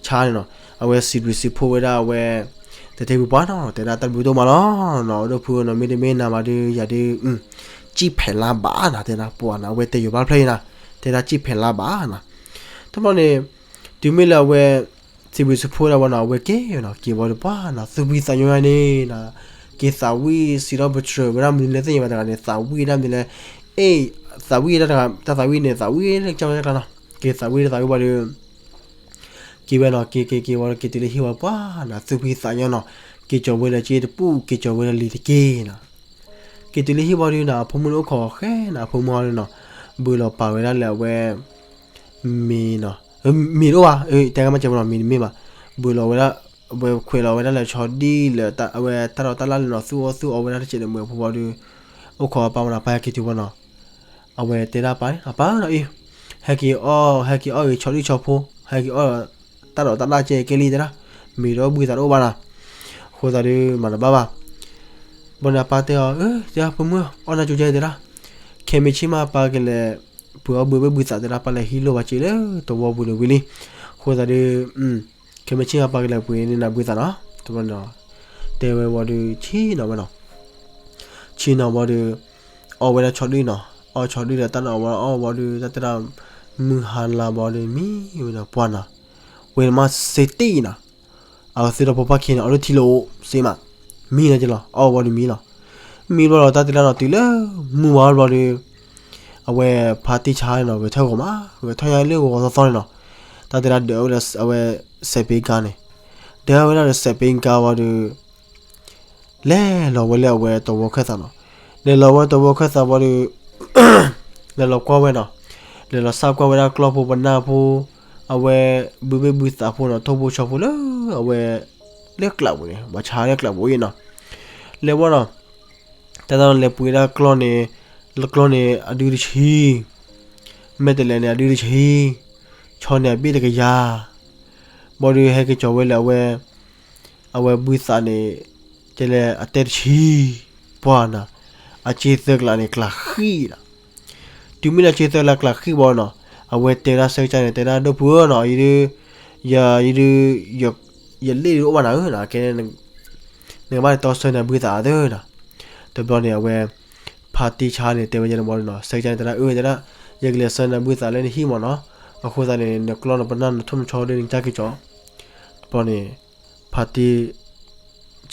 ဆါန့ၣ်နီၤ အဝဲစံးဘျုးစံးဖှိၣ်ဝဲဒၣ်အဝဲ သထ့ဖုပှၢ်နီၤ တဲဒၣ်တၢ်ဘျုးဒိၣ်မးလီၤနီၤ ဒိၣ်ဖုနီၤ မ့တမ့ၢ်နၤမးဒုး ယၤဒုး စံၣ်ဖဲးလါဘၣ်နၤ တဲဒၣ်ပှၤနၤ အဝဲတဲယိၤဘၣ်ဖျၢၣ်အံၤနၤ တဲဒၣ်စံၣ်ဖဲးလါဘၣ်နၤ. တဘျီန့ၣ် တုၤမ့ၢ်လၢအဝဲ စံးဘျုးစံးဖှိၣ်ဒၣ်ဝဲနီၤ အဝဲက့ၤနီၤ က့ၤဝံၤဒီးပှၤနီၤ သူၣ်ဖှံသးညီန့ၣ်နီၤ က့ၤသးဝံၣ်စံးထီၣ်ပတြၢၤဝဲဒၣ်မနုၤလဲၣ်သ့ၣ်ညါဘၣ်တဂၤန့ၣ် သးဝံၣ်ဒၣ်မနုၤလဲၣ်, အ့ၣ် သးဝံၣ်ဒၣ်တၢ်သးဝံၣ်န့ၣ် သးဝံၣ်လၢကစၢ်ဝဲတကျါနီၤ က့ၤသးဝံၣ်တၢ်သးဝံၣ်ဘၣ်ဒီး က့ၤဝဲနီၤ က့ၤက့ၤက့ၤဝံၤဒီး က့ၤတုၤလၢဟံၣ်ဝံၤပှၤနီၤ သူၣ်ဖှံသးညီနီၤ က့ၤကၠီၤဝဲလၢစ့တပူၤ က့ၤကၠီၤဝဲလၢလံၤတက့ၢ်နီၤ. က့ၤတုၤလၢဟံၣ်ဝံၤဒီးနီၤ အဖိမုၣ်န့ၣ်အိၣ်ခိးဃဲနီၤ အဖိမုၣ်ဟီဒုးနီၤ ဘုးလီၤပာ်ဝဲဒၣ်လၢအဝဲ မ့ၤနီၤ မ့ၤတအိၣ်ဘၣ် တဲကမၣ်စဲးဖိနီၤ မ့ၤတမ့ၢ်ဘၣ် ဘုးလီၤဝဲဒၣ် အဝဲခွဲးလီၤဝဲဒၣ်လၢဆီဒံၣ်လၢ အဝဲတၢ်ဒိးတၢ်လၣ်လၢနီၤ သူၣ်အီၣ်သူၣ်အီဝဲဒၣ်တစဲးန့ၣ် မ့ၢ်အဖိဝံၤဒီး အိၣ်ခိးအပၢ်ဝဲနီၤ ပၢ်ဟဲက့ၤတုၤဝဲနီၤ အဝဲတဲဒၣ်ပၢ်န့ၣ် အပၢ်နီၤအံၤ ဟဲက့ၤအီၣ် ဟဲက့ၤအီၣ်ဂ့ၤဆီဒံၣ်ဆီဖိ ဟဲက့ၤအီၣ် တၢ်ဒိးတၢ်လၣ်ကဲကဲလံတဲဒၣ် မ့ၤတအိၣ်ဘုသးတအိၣ်ဘၣ်နီၤ အဃိသတးဒီးမၤတဘၣ်ဘၣ် ဘၣ်န့ၣ်အပၢ်တဲအီၤ အၢ တဲဒၣ်ဖိမုၣ် အီၣ်နၢ်ကၠိကဲတဲဒၣ် ခဲမ့ၢ်ဆ့ၣ်မးပၢ်ကလဲၤ ပှ့ၤအီၣ်ဘုဘ့ၣ်ဘုသးတဲဒၣ် ပၢ်လဲၤဟံးလိၣ်ဘၣ်စ့လၢတဝီပူၤန့ၣ်ဝံၤလံ အဃိသတးဒီး ခဲမ့ၢ်ဆ့ၣ်မးပၢ်ကလဲၤပှ့ၤန့ၢ်နၤဘုသးနီၤ တဘျီန့ၣ် တဲဝဲဝံၤဒီး ဆ့ၣ်နီၤဝဲနီၤ ဆ့ၣ်နီၤဝံၤဒီး အီၣ်ဝဲဒၣ်ဆီဒံၣ်နီၤ အီၣ်ဆီဒံၣ်ဒီးတၢ်န့ၣ်အီၣ်ဝဲအီၣ်ဝံၤဒီး တၢ်တဲဒၣ် မုၢ်ဟါလါဘၣ်ဒီးမံဝဲဒီးပှၤနီၤ ဝဲန့ၣ်မးစ့တ့ၢ်နီၤ အဝဲသ့ၣ်ဒီဖိပၢ်ခံန့ၣ် အီၣ်လၢထံလၢအိၣ်စ့မး မံနီၤက့လီၤ အီၣ်ဝံၤဒီးမံလီၤ မံဘျီဒီးတၢ်တဲဒၣ်နီၤ တုၤလၢမုၢ်ဝါဘျီဒီး အဝဲဖါတံၢ်ဆါန့ၣ်နီၤ ဂဲၤထၢၣ်ဂီၤမး ဂဲၤထၢၣ်ညါလၢဂီၤဂီၤသီသီန့ၣ်နီၤ တၢ်တဲဒၣ်ဒၢးဝဲလၢအဝဲ စဲးပ့ကါန့ၣ် ဒၢးဝဲဒၣ်ဒီးစဲးပ့ကါဝံၤဒီး လဲၤလီၤဝဲလၢအဝဲတဝီခၢၣ်သးနီၤ လဲၤလီၤဝဲတဝီခၢၣ်သးဝံၤဒီး လဲၤလီၤကွၢ်ဝဲနီၤ လဲၤလီၤစၢ်ကွၢ်ဝဲဒၣ်ကျီၢ်ဖိပနၢ်ဖိ အဝဲ ဘုဘ့ၣ်ဘုသးဖိနီၤ ထိၣ်ဖိဆီဖိလၢ အဝဲ လၢကျးပူၤန့ၣ် ဘၣ်ဆါလၢကျးပူၤအံၤနီၤ လဲၤဝဲနီၤ တၢ်တၢ်နီၤလဲၤပှ့ၤဒၣ်ကျီၢ်န့ၣ် ကျီၢ်န့ၣ်အဒုတဆံ မဲာ်တဲးလဲးန့ၣ်အဒုတဆံ ဆီန့ၣ်အဘ့ၣ်တကယၤ ဘၣ်ဒီးဟဲက့ၤကၠီၤဝဲလၢအဝဲ အဝဲဘုသးန့ၣ် တဲလၢအတဲတဆံ ပှၤနီၤ အစ့သၢကျးန့ၣ် ကျးဃံနီၤ တုၤမ့ၢ်လၢအစ့သၢကျးကျးဃံဘၣ်နီၤ အဝဲတဲဒၣ်ဆၢကတီၢ်န့ၣ် တဲဒၣ်ဒိၣ်ဖုဧၢနီၤ ယဒုး ယဒုး ယလ့ၣ်ဒုးအိၣ်ဘၣ်နၤဧၢနီၤ ကဲ နကဘၣ်လဲၤတီဆၢနၤဘုသးသၢနီၤ တဘျီန့ၣ် အဝဲ ဖါတံၢ်ဆါန့ၣ် တဲဝဲယဲန့ၣ်ဘၣ်နီၤ ဆၢကတီၢ်န့ၣ် တဲဒၣ်အၢ တဲဒၣ် ယကလဲၤဆၢနၤဘုသးလၢနဟံၣ်မးနီၤ အဃိသတးန့ၣ် နကျီၢ်နပနၢ်နထိၣ်နဆီဒီးနကစၢ်က့ၤကၠီၤ တဘျီန့ၣ် ဖါတံၢ်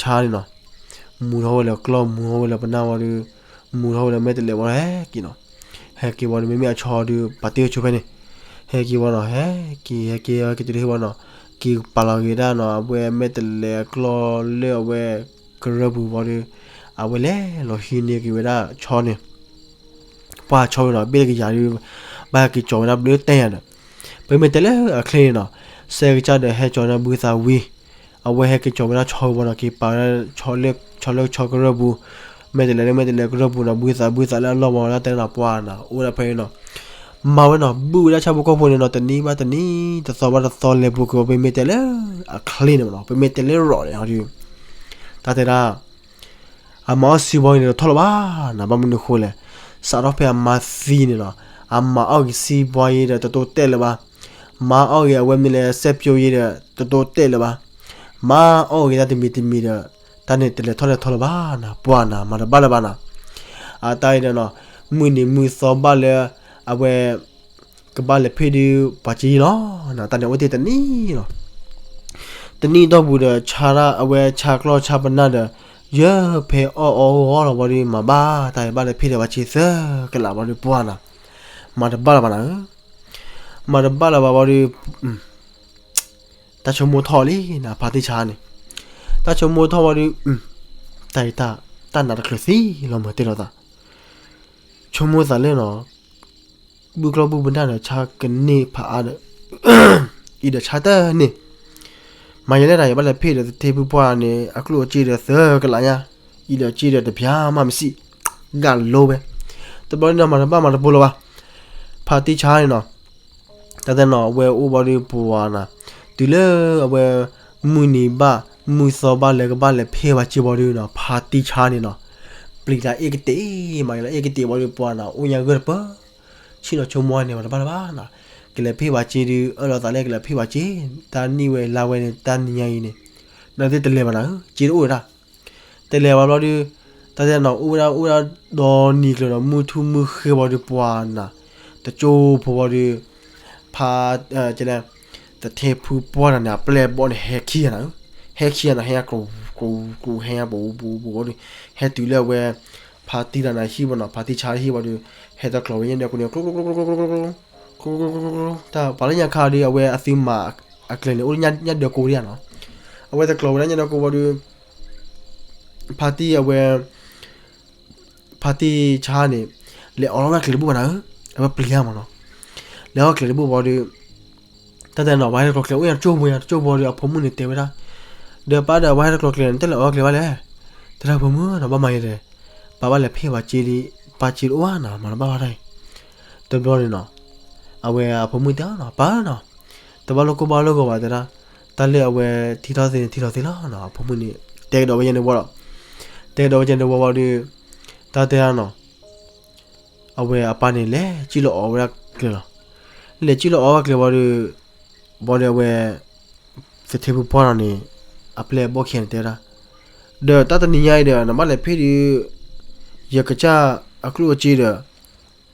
ဆါန့ၣ်နီၤ မူထီၣ်ဝဲလၢကျီၢ် မူထီၣ်ဝဲလၢပနၢ်ဝံၤဒီး မူထီၣ်ဝဲလၢမဲာ်တဲးလဲးဝံၤဒီးဟဲက့ၤနီၤ ဟဲက့ၤဝံၤဒီး မ့မ့ၢ်အဆီဒုး ပာ်တ့ၢ်ဝဲဆိဖဲန့ၣ် ဟဲက့ၤဝံၤနီၤ ဟဲက့ၤ ဟဲက့ၤ ဟဲက့ၤတုၤလၢဟံၣ်ဝံၤနီၤ က့ၤပာ်လီၤဂ့ၤဒၣ်နီၤ အဝဲမဲာ်တဲးလဲးအကျီၢ် လၢအဝဲကရၢၢ်ပူၤဝံၤဒီး အဝဲလဲၤလီၤဟံးန့ၢ်က့ၤဝဲဒၣ်ဆီန့ၣ် ပှၤဆီဝဲနီၤ ဘ့ၣ်တကယၤဒုး ဘၣ်ဟဲက့ၤကၠီၤဝဲဒၣ်ဘျုးတဲယၤဒီး ပမ့ၢ်တဲလၢအချ့န့ၣ်နီၤ ဆၢကစၢ်ဒီးဟဲကၠီၤဝဲဒၣ်ဘုသးဝံၤ အဝဲဟဲက့ၤကၠီၤဝဲဒၣ်ဆီဝံၤဘၣ်နီၤ က့ၤပာ်ဝဲဒၣ် ဆီလၢဆီကရၢၢ်ပူၤ မဲာ်တဲးလဲးလၢမဲာ်တဲးလဲးကရၢၢ်ပူၤနီၤ ဘုသးဘုသးလၢအလီၢ်မၤဝဲဒၣ်တဲနီၤ ပှၤနီၤ အိၣ်ဝဲဒၣ်ဖဲအံၤနီၤ မၤဝဲနီၤ ဘုၣ်ဝဲဒၣ်ဆၣ်ဖိကီၢ်ဖိန့ၣ်နီၤ တနံၤဘၣ်တနံၤ တသီဘၣ်တသီလဲၤပူၤက့ၤဝဲ ပမ့ၢ်တဲလၢအချ့န့ၣ်မးနီၤ ပမ့ၢ်တဲလၢရီၤန့ၣ် တၢ်တဲဒၣ် အမၤအီၣ်စံးဘီယံၤန့ၣ် တထီၣ်လၢၤဘၣ်နီၤ ဘၣ်မနုၤဃိလဲၣ် စးထီၣ်ဖဲအမါသံန့ၣ်နီၤ အမၤအီၣ်က့ၤစံးဘီယံၤဒီးတတိတဲလၢၤဘၣ် မၤအီၣ်က့ၤအဝဲမ့ၢ်လဲၣ် စဲးပျိယံၤဒီးတတိတဲလၢၤဘၣ် မၤအီၣ်က့ၤတၢ်တမံၤတမံၤဒီး တၢ်န့ၣ်တလဲၤထီၣ်လဲၤထီလၢၤဘၣ်နီၤ ပှၤနီၤ မၤတဘၣ်လၢၤဘၣ်နီၤ အတၢ်အံၤဒီးနီၤ မုၢ်နံၤမုၢ်သီဘၣ်လၢ အဝဲ ကဘၣ်လဲၤဖ့ၣ်ဒုးပှၤကံလီၤ တၢ်န့ၣ်အိၣ်တ့ၢ်တနံၤလီၤ တနံၣ်တီၢ်ပူၤဒီး ဆါဒၣ်အဝဲဆါကျီၢ်ဆါပနၢ်ဒီး ယဖဲအီၣ်အီဂီၢ်လီၤဘီဒီး မၤဘၣ်တၢ်အံၤ ဘၣ်လဲၤဖ့ၣ်ဒီးပှၤစ့သၢကလးဘီဒီး ပှၢ်နၤ, မၤတဘၣ်လၢၤဘၣ်နၤဧၢ, မၤတဘၣ်လၢၤဘၣ်ဘီဒီး တၢ်ဆိကမိၣ်ထီၣ်လံနၤ ဖါတံၢ်ဆါန့ၣ်, တၢ်ဆိကမိၣ်ထီၣ်ဘီဒီး တၢ်အံၤ တၢ်နးတချုးသံလီၤမၤတ့ၢ်လီၤသး, ဆိကမိၣ်သးလၢနီၤ ဘုၣ်ကျီၢ်ဘုၣ်ပနၢ်ဒီးဆါကန့ၢ်ဖးအါဒီး အံၤဒီးဆါတန့ၢ်, မၤယဲလဲၣ်တၢ် ယဘၣ်လဲၤဖ့ၣ်ဒီးသထ့ဖုပှၢ်န့ၣ် အကျိၣ်အစ့ဒီးသၢကလးညါ, အံၤဒီးစ့ဒီးတပျၢ်မးမစံး, ဂာ်လိဝဲ, တဘျီန့ၣ်ဒီးမၤတဘၣ်မၤတပိလိၤဘၣ်, ဖါတံၢ်ဆါန့ၣ်နီၤ တၢ်တဲနီၤ အဝဲအိၣ်ဘီဒီးပှၤနၤ, တုၤလၢအဝဲ မုၢ်နံၤဘၣ် မုၢ်သီဘၣ်လၢကဘၣ်လဲၤဖ့ၣ်ဘၣ်စ့ဘီဒီးနီၤ ဖါတံၢ်ဆါန့ၣ်နီၤ, ပျံၤတၢ်အ့ၣ်ကတ့ၢ် မၤလၢအ့ၣ်ကတ့ၢ်ဘီဒီးပှၤနၤ အိၣ်ညါဂၢၢ်တပၢၢ်, ဆ့ၣ်နီၤဆိကမိၣ်န့ၣ် မၤတဘၣ်လၢၤဘၣ်နၤ, ကလဲၤဖ့ၣ်ဘၣ်စ့ဒီး အၢၣ်လီၤသးလၢကလဲၤဖ့ၣ်ဘၣ်စ့, တၢ်နံၣ်ဝဲလါဝဲန့ၣ် တၢ်နံၤညါအံၤန့ၣ်, နသ့ၣ်တလဲၤဘၣ်နၤဧၢ စ့တအိၣ်ဝဲဒၣ် တလဲၤဘၣ်ဘျီဒီး တၢ်တဲနီၤ အိၣ်ဝဲဒၣ်အိၣ်ဝဲဒၣ်ဒီနံၤကျၢၤဒီး မုၢ်ထူၣ်မုၢ်ဃ့ဘီဒီးပှၤနၤ, တကၠိဖိဘီဒီး ဖါ သထ့ဖုပှၢ်နၤန့ၣ် အပျဲၢ်အဘီၣ်န့ၣ် ဟဲခံဂၤနၤဧၢ, ဟဲခံဂၤနၤ ဟဲညါကျိၤ ကျိၤ ကျိၤ ဟဲညါပူၤပူၤပူၤဘီဒီး ဟဲတုၤလၢအဝဲ ဖါတံၢ်တၢ်နၤဟံၣ်ဘီနီၤ ဖါတံၢ်ဆါဟံၣ်ဘီဒီး ဟဲတကျိၤဝဲညါဒၢးကိးန့ၣ် ကျိၤ ကျိၤ ကျိၤ ကျိၤ ကျိၤ ကျိၤ တၢ်ပှၤလၢညါခါဒီး အဝဲအသုမၤအကျဲန့ၣ် အိၣ်လၢညါဒၢးကိးဒံးဧါနီၤ, အဝဲတကျိၤဝဲဒၣ်ညါဒၢးကိးဘီဒီး ဖါတံၢ်အဝဲ ဖါတံၢ်ဆါန့ၣ် လဲၤအိးထီၣ်ဝဲဒၣ်ကျဲၤတဘိၣ်ဘၣ်နၤဧၢ, အဝဲပျံၤယါမးနီၤ, လဲၤအိးကျဲၤတဘိၣ်ဘီဒီး တၢ်တဲနီၤ ပှၤဟဲတကျိၤကျဲၤအိၣ်ညါတကၠိဖိညါ တကၠိဖိဒီး အဖိမုၣ်န့ၣ်တဲဝဲဒၣ်, ဒီးပၢ်ဒီး ပှၤဟဲတကျိၤကျဲၤန့ၣ် တလဲၤအိးကျဲၤဘၣ်လဲၣ်, တဲဒၣ်ဖိမုၣ်နီၤ ဘၣ်မၤယဲလဲၣ်, ပၢ်ဘၣ်လဲၤဖ့ၣ်ဘၣ်စ့လံ, ပၢ်စ့တအိၣ်ဘၣ်နီၤ မၤတဘၣ်ဘၣ်တၢ်အံၤ, တဘျီန့ၣ်နီၤ အဝဲအဖိမုၣ်တဲအီၤနီၤ ပၢ်နီၤ, တဘၣ်လိၣ်ကိၢ်ဘၣ်လိၣ်ဂီၤဘၣ်တဲဒၣ်, တၢ်လၢအဝဲထံထီၣ်သ့န့ၣ် ထံထီၣ်သ့လီၤနီၤ အဖိမုၣ်န့ၣ် တဲကဒီးဝဲယဲန့ၣ်ဝီလီၤ, တဲကဒီးဝဲယဲန့ၣ်ဝီဝီဒီး တၢ်တဲဒၣ်နီၤ အဝဲအပၢ်န့ၣ် လဲၤစံၣ်လီၤအီၤဝဲဒၣ်ကျဲၤလီၤ, လဲၤစံၣ်လီၤအီၤဝဲကျဲၤဝီဒီး ဘီဒီးအဝဲ သထ့ဖုပှၢ်နီၤန့ၣ် အပျဲၢ်အဘီၣ်ခံဂၤန့ၣ်တဲဝဲဒၣ်, ဒီးတၢ်တနံၤညါအံၤဒီး နဘၣ်လဲၤဖ့ၣ်ဒီး ယကစၢ်အကျိၣ်အစ့ဒီး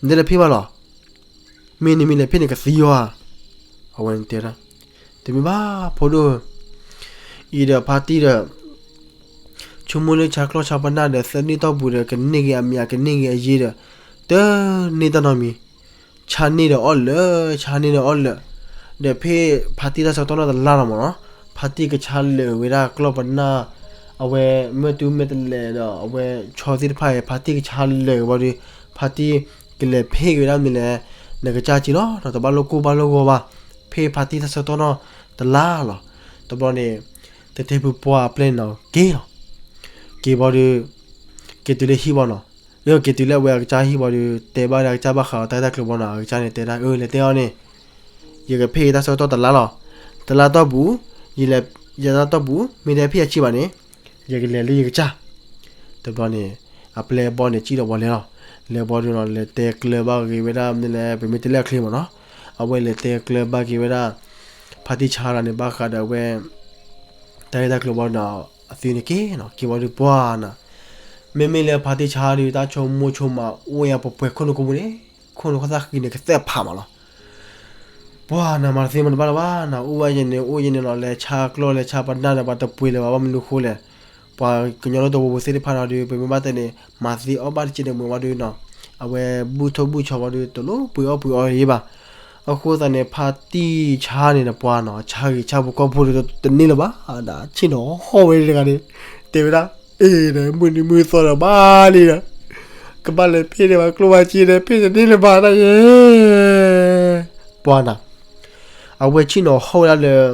နတလဲၤဖ့ၣ်ဘၣ်လီၤ, မ့ၢ်နမ့ၢ်လဲၤဖ့ၣ်န့ၣ်ကသံယွၤဧါ, အဝဲန့ၣ်တဲဒၣ်, တမ့ၢ်ဘၣ်ဖိဒိၣ်, အံၤဒီးဖါတံၢ်ဒီး ဆိကမိၣ်လၢဆါကျီၢ်ဆါပနၢ်ဒီး သၢနံၣ်တီၢ်ပူၤဒီး ကန့ၢ်က့ၤအမံၤ ကန့ၢ်က့ၤအယ့ဒီး တန့ၢ်တၢ်နီတမံၤ, ဆါန့ၢ်ဒီးအီၣ်လၢာ် ဆါန့ၢ်ဒီးအီၣ်လၢာ်, ဒီးဖဲဖါတံၢ်တၢ်ဆၢကတီၢ်နီၢ်တလါလီၤမးနီၤ, ဖါတံၢ်ကဆါလၢာ်ဝဲဒၣ်ကျီၢ်ပနၢ်, အဝဲမ့ၢ်တူၢ်မ့ၢ်တလဲၤဒီး အဝဲဆီသ့ၣ်တဖၣ်အံၤ ဖါတံၢ်ကဆါလၢာ်ဝံၤဒီး ဖါတံၢ်ကလဲၤဖ့ၣ်က့ၤဝဲဒၣ်မနုၤလဲၣ်, နကစၢ်စ့လီၤ တဘၣ်လိၣ်ကိၢ်ဘၣ်လိၣ်ဂီၤဘၣ်, ဖဲဖါတံၢ်တၢ်ဆၢကတီၢ်နီၢ်တလါလီၤ, တဘျီန့ၣ် သထ့ဖုပှၢ်အပျဲၢ်နီၤက့ၤလီၤ, က့ၤဘီဒီး က့ၤတုၤလၢဟံၣ်ဘီနီၤ, လၢက့ၤတုၤလၢအဝဲအကစၢ်ဟံၣ်ဘီဒီး တဲဘၣ်ဒီးအကစၢ်ဘၣ်ဃးဒီးတၢ်ဂ့ၢ်တၢ်ကျိၤဘီနီၤ, အကစၢ်န့ၣ်တဲဒၣ် အၢ လဲၤတဲအီၤန့ၣ်, ယကဖ့ၣ်ယတၢ်ဆၢကတီၢ်တလါလီၤ, တလါတီၢ်ပူၤ, ယလဲၤ, ယတၢ်တီၢ်ပူၤ မ့ၢ်တဟဲဖ့ၣ်အဆံးဘၣ်န့ၣ်, ယကလဲၤလၢယကစၢ်, တဘျီန့ၣ် အပျဲၢ်အဘီၣ်န့ၣ် စံၣ်ဒီးဝဲလဲၤလီၤ, လဲၤဘီဒီးနီၤ လဲၤတဲကျၢၤဘၣ်က့ၤဝဲဒၣ်မနုၤလဲၣ် ပမ့ၢ်တဲလၢအချ့မးနီၤ, အဝဲလဲၤတဲကျၢၤဘၣ်က့ၤဝဲဒၣ် ဖါတံၢ်ဆါလီၤန့ၣ် ဘၣ်ဃးဒီးအဝဲ တၢ်ဂ့ၢ်တၢ်ကျိၤဘီဒီး အသုန့ၣ်က့ၤနီၤ က့ၤဘီဒီးပှၢ်နၤ, မ့မ့ၢ်လၢဖါတံၢ်ဆါဒီး တၢ်ဆိကမိၣ်ဆိကမးအိၣ်ယါပှဲၤပှဲၤခိၣ်နူာ်ကိးပူၤန့ၣ်, ခိၣ်နူာ်ခိၣ်သၣ်ဃံန့ၣ်ကသဲးဖးမးလီၤ, ပှၢ်နၤမၤတသ့မၤတဘၣ်လၢၤဘၣ်နၤ, အိၣ်ဝဲယဲန့ၣ် အိၣ်ယဲန့ၣ်လီၤ, လဲၤဆါကျီၢ်လဲၤဆါပနၢ်ဒီး ပှၤတပှ့ၤလၢၤဘၣ် ဘၣ်မနုၤဃိလဲၣ်, ပှၤကညီလၢတဝီပူၤသ့ၣ်တဖၣ်နီၤဒီး ပမ့ၢ်ဘၣ်တဲန့ၣ် မၤသ့အီၣ်ဘၣ်တက့ၢ်ဒီး မ့ၢ်ဝဲဒီးနီၤ, အဝဲဘူၣ်ထိၣ်ဘူၣ်ဆီဝဲဒီး တလိၣ်ပှ့ၤအီၣ်ပှ့ၤအီယဲဘၣ်, အဃိသတးန့ၣ် ဖါတံၢ်ဆါန့ၣ်နပှၢ်နီၤ ဆါဂ့ၤဆါဖိကီၢ်ဖိဒီးတန့ၢ်လၢၤဘၣ်ဒီး ဆ့ၣ်နီၤဟီၣ်ဝဲတဂၤန့ၣ်, တဲဝဲဒၣ်, အ့ဒီး မုၢ်နံၤမုၢ်သီဒီးဘၣ်လံဒီး, ကဘၣ်လဲၤဖ့ၣ်န့ၢ်ဘၣ်ကျိၣ်ဘၣ်စ့ဒီး ဖ့ၣ်တန့ၢ်လၢၤဘၣ်တၢ်ယဲ ပှၢ်နၤ, အဝဲဆ့ၣ်နီၤဟီၣ်ဝဲဒၣ်လၢ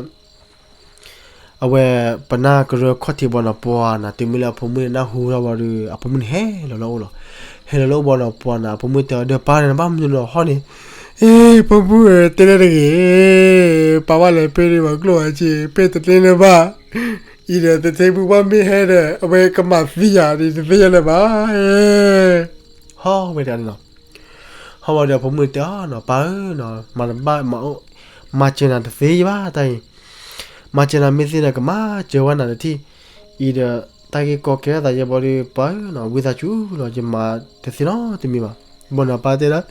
အဝဲပနၢ်ကရၢခီၣ်ထံးဘီနီၤ ပှၢ်နၤ, တုၤမ့ၢ်လၢအဖိမုၣ်န့ၣ်နၢ်ဟူထီၣ်ဘီဒီး အဖိမုၣ်န့ၣ်ဟဲလီၤလၢအအိၣ်လီၤ, ဟဲလီၤလၢအအိၣ်ဘီနီၤ ပှၢ်နၤ, အဖိမုၣ်တဲအီၤ ဒီးပၢ်န့ၣ် နဘၣ်မနုၤနီၤဟီၣ်န့ၣ်, အ့ ဖိမုၣ်ဧၢ တဲလၢတဂ့ၤ, ပၢ်ဘၣ်လဲၤဖ့ၣ်န့ၢ်ဘၣ်ကျိၣ်ဘၣ်စ့ ဖ့ၣ်တန့ၢ်လၢၤဘၣ်, အံၤဒီးသထ့ဖုပှၢ်မ့ၢ်ဟဲဒီး အဝဲကမၤသံယၤဒီး တသ့ယၤလၢၤဘၣ် ဟီၣ်ဝဲတဂၤန့ၣ်လီၤ, ဟီၣ်ဝဲဒီးအဖိမုၣ်တဲအီၤနီၤ ပၢ်ဧၢနီၤ မၤတဘၣ်မၤအိၣ်, မၤစၢၤနၤတသ့ယဘၣ်တၢ်အံၤ, မၤစၢၤနၤမ့ၢ်သ့ဒီး ကမၤစၢၤဝဲနၤတထံၣ်, အံၤဒီး တၢ်ဂ့ၢ်ကီကဲထီၣ်သးယဲဘီဒီး ပၢ်ဧၢနီၤ ဝံသးစူၤလီၤ ယမၤတသ့နီတမံၤဘၣ်, ဘီနီၤပၢ်တဲဒၣ်,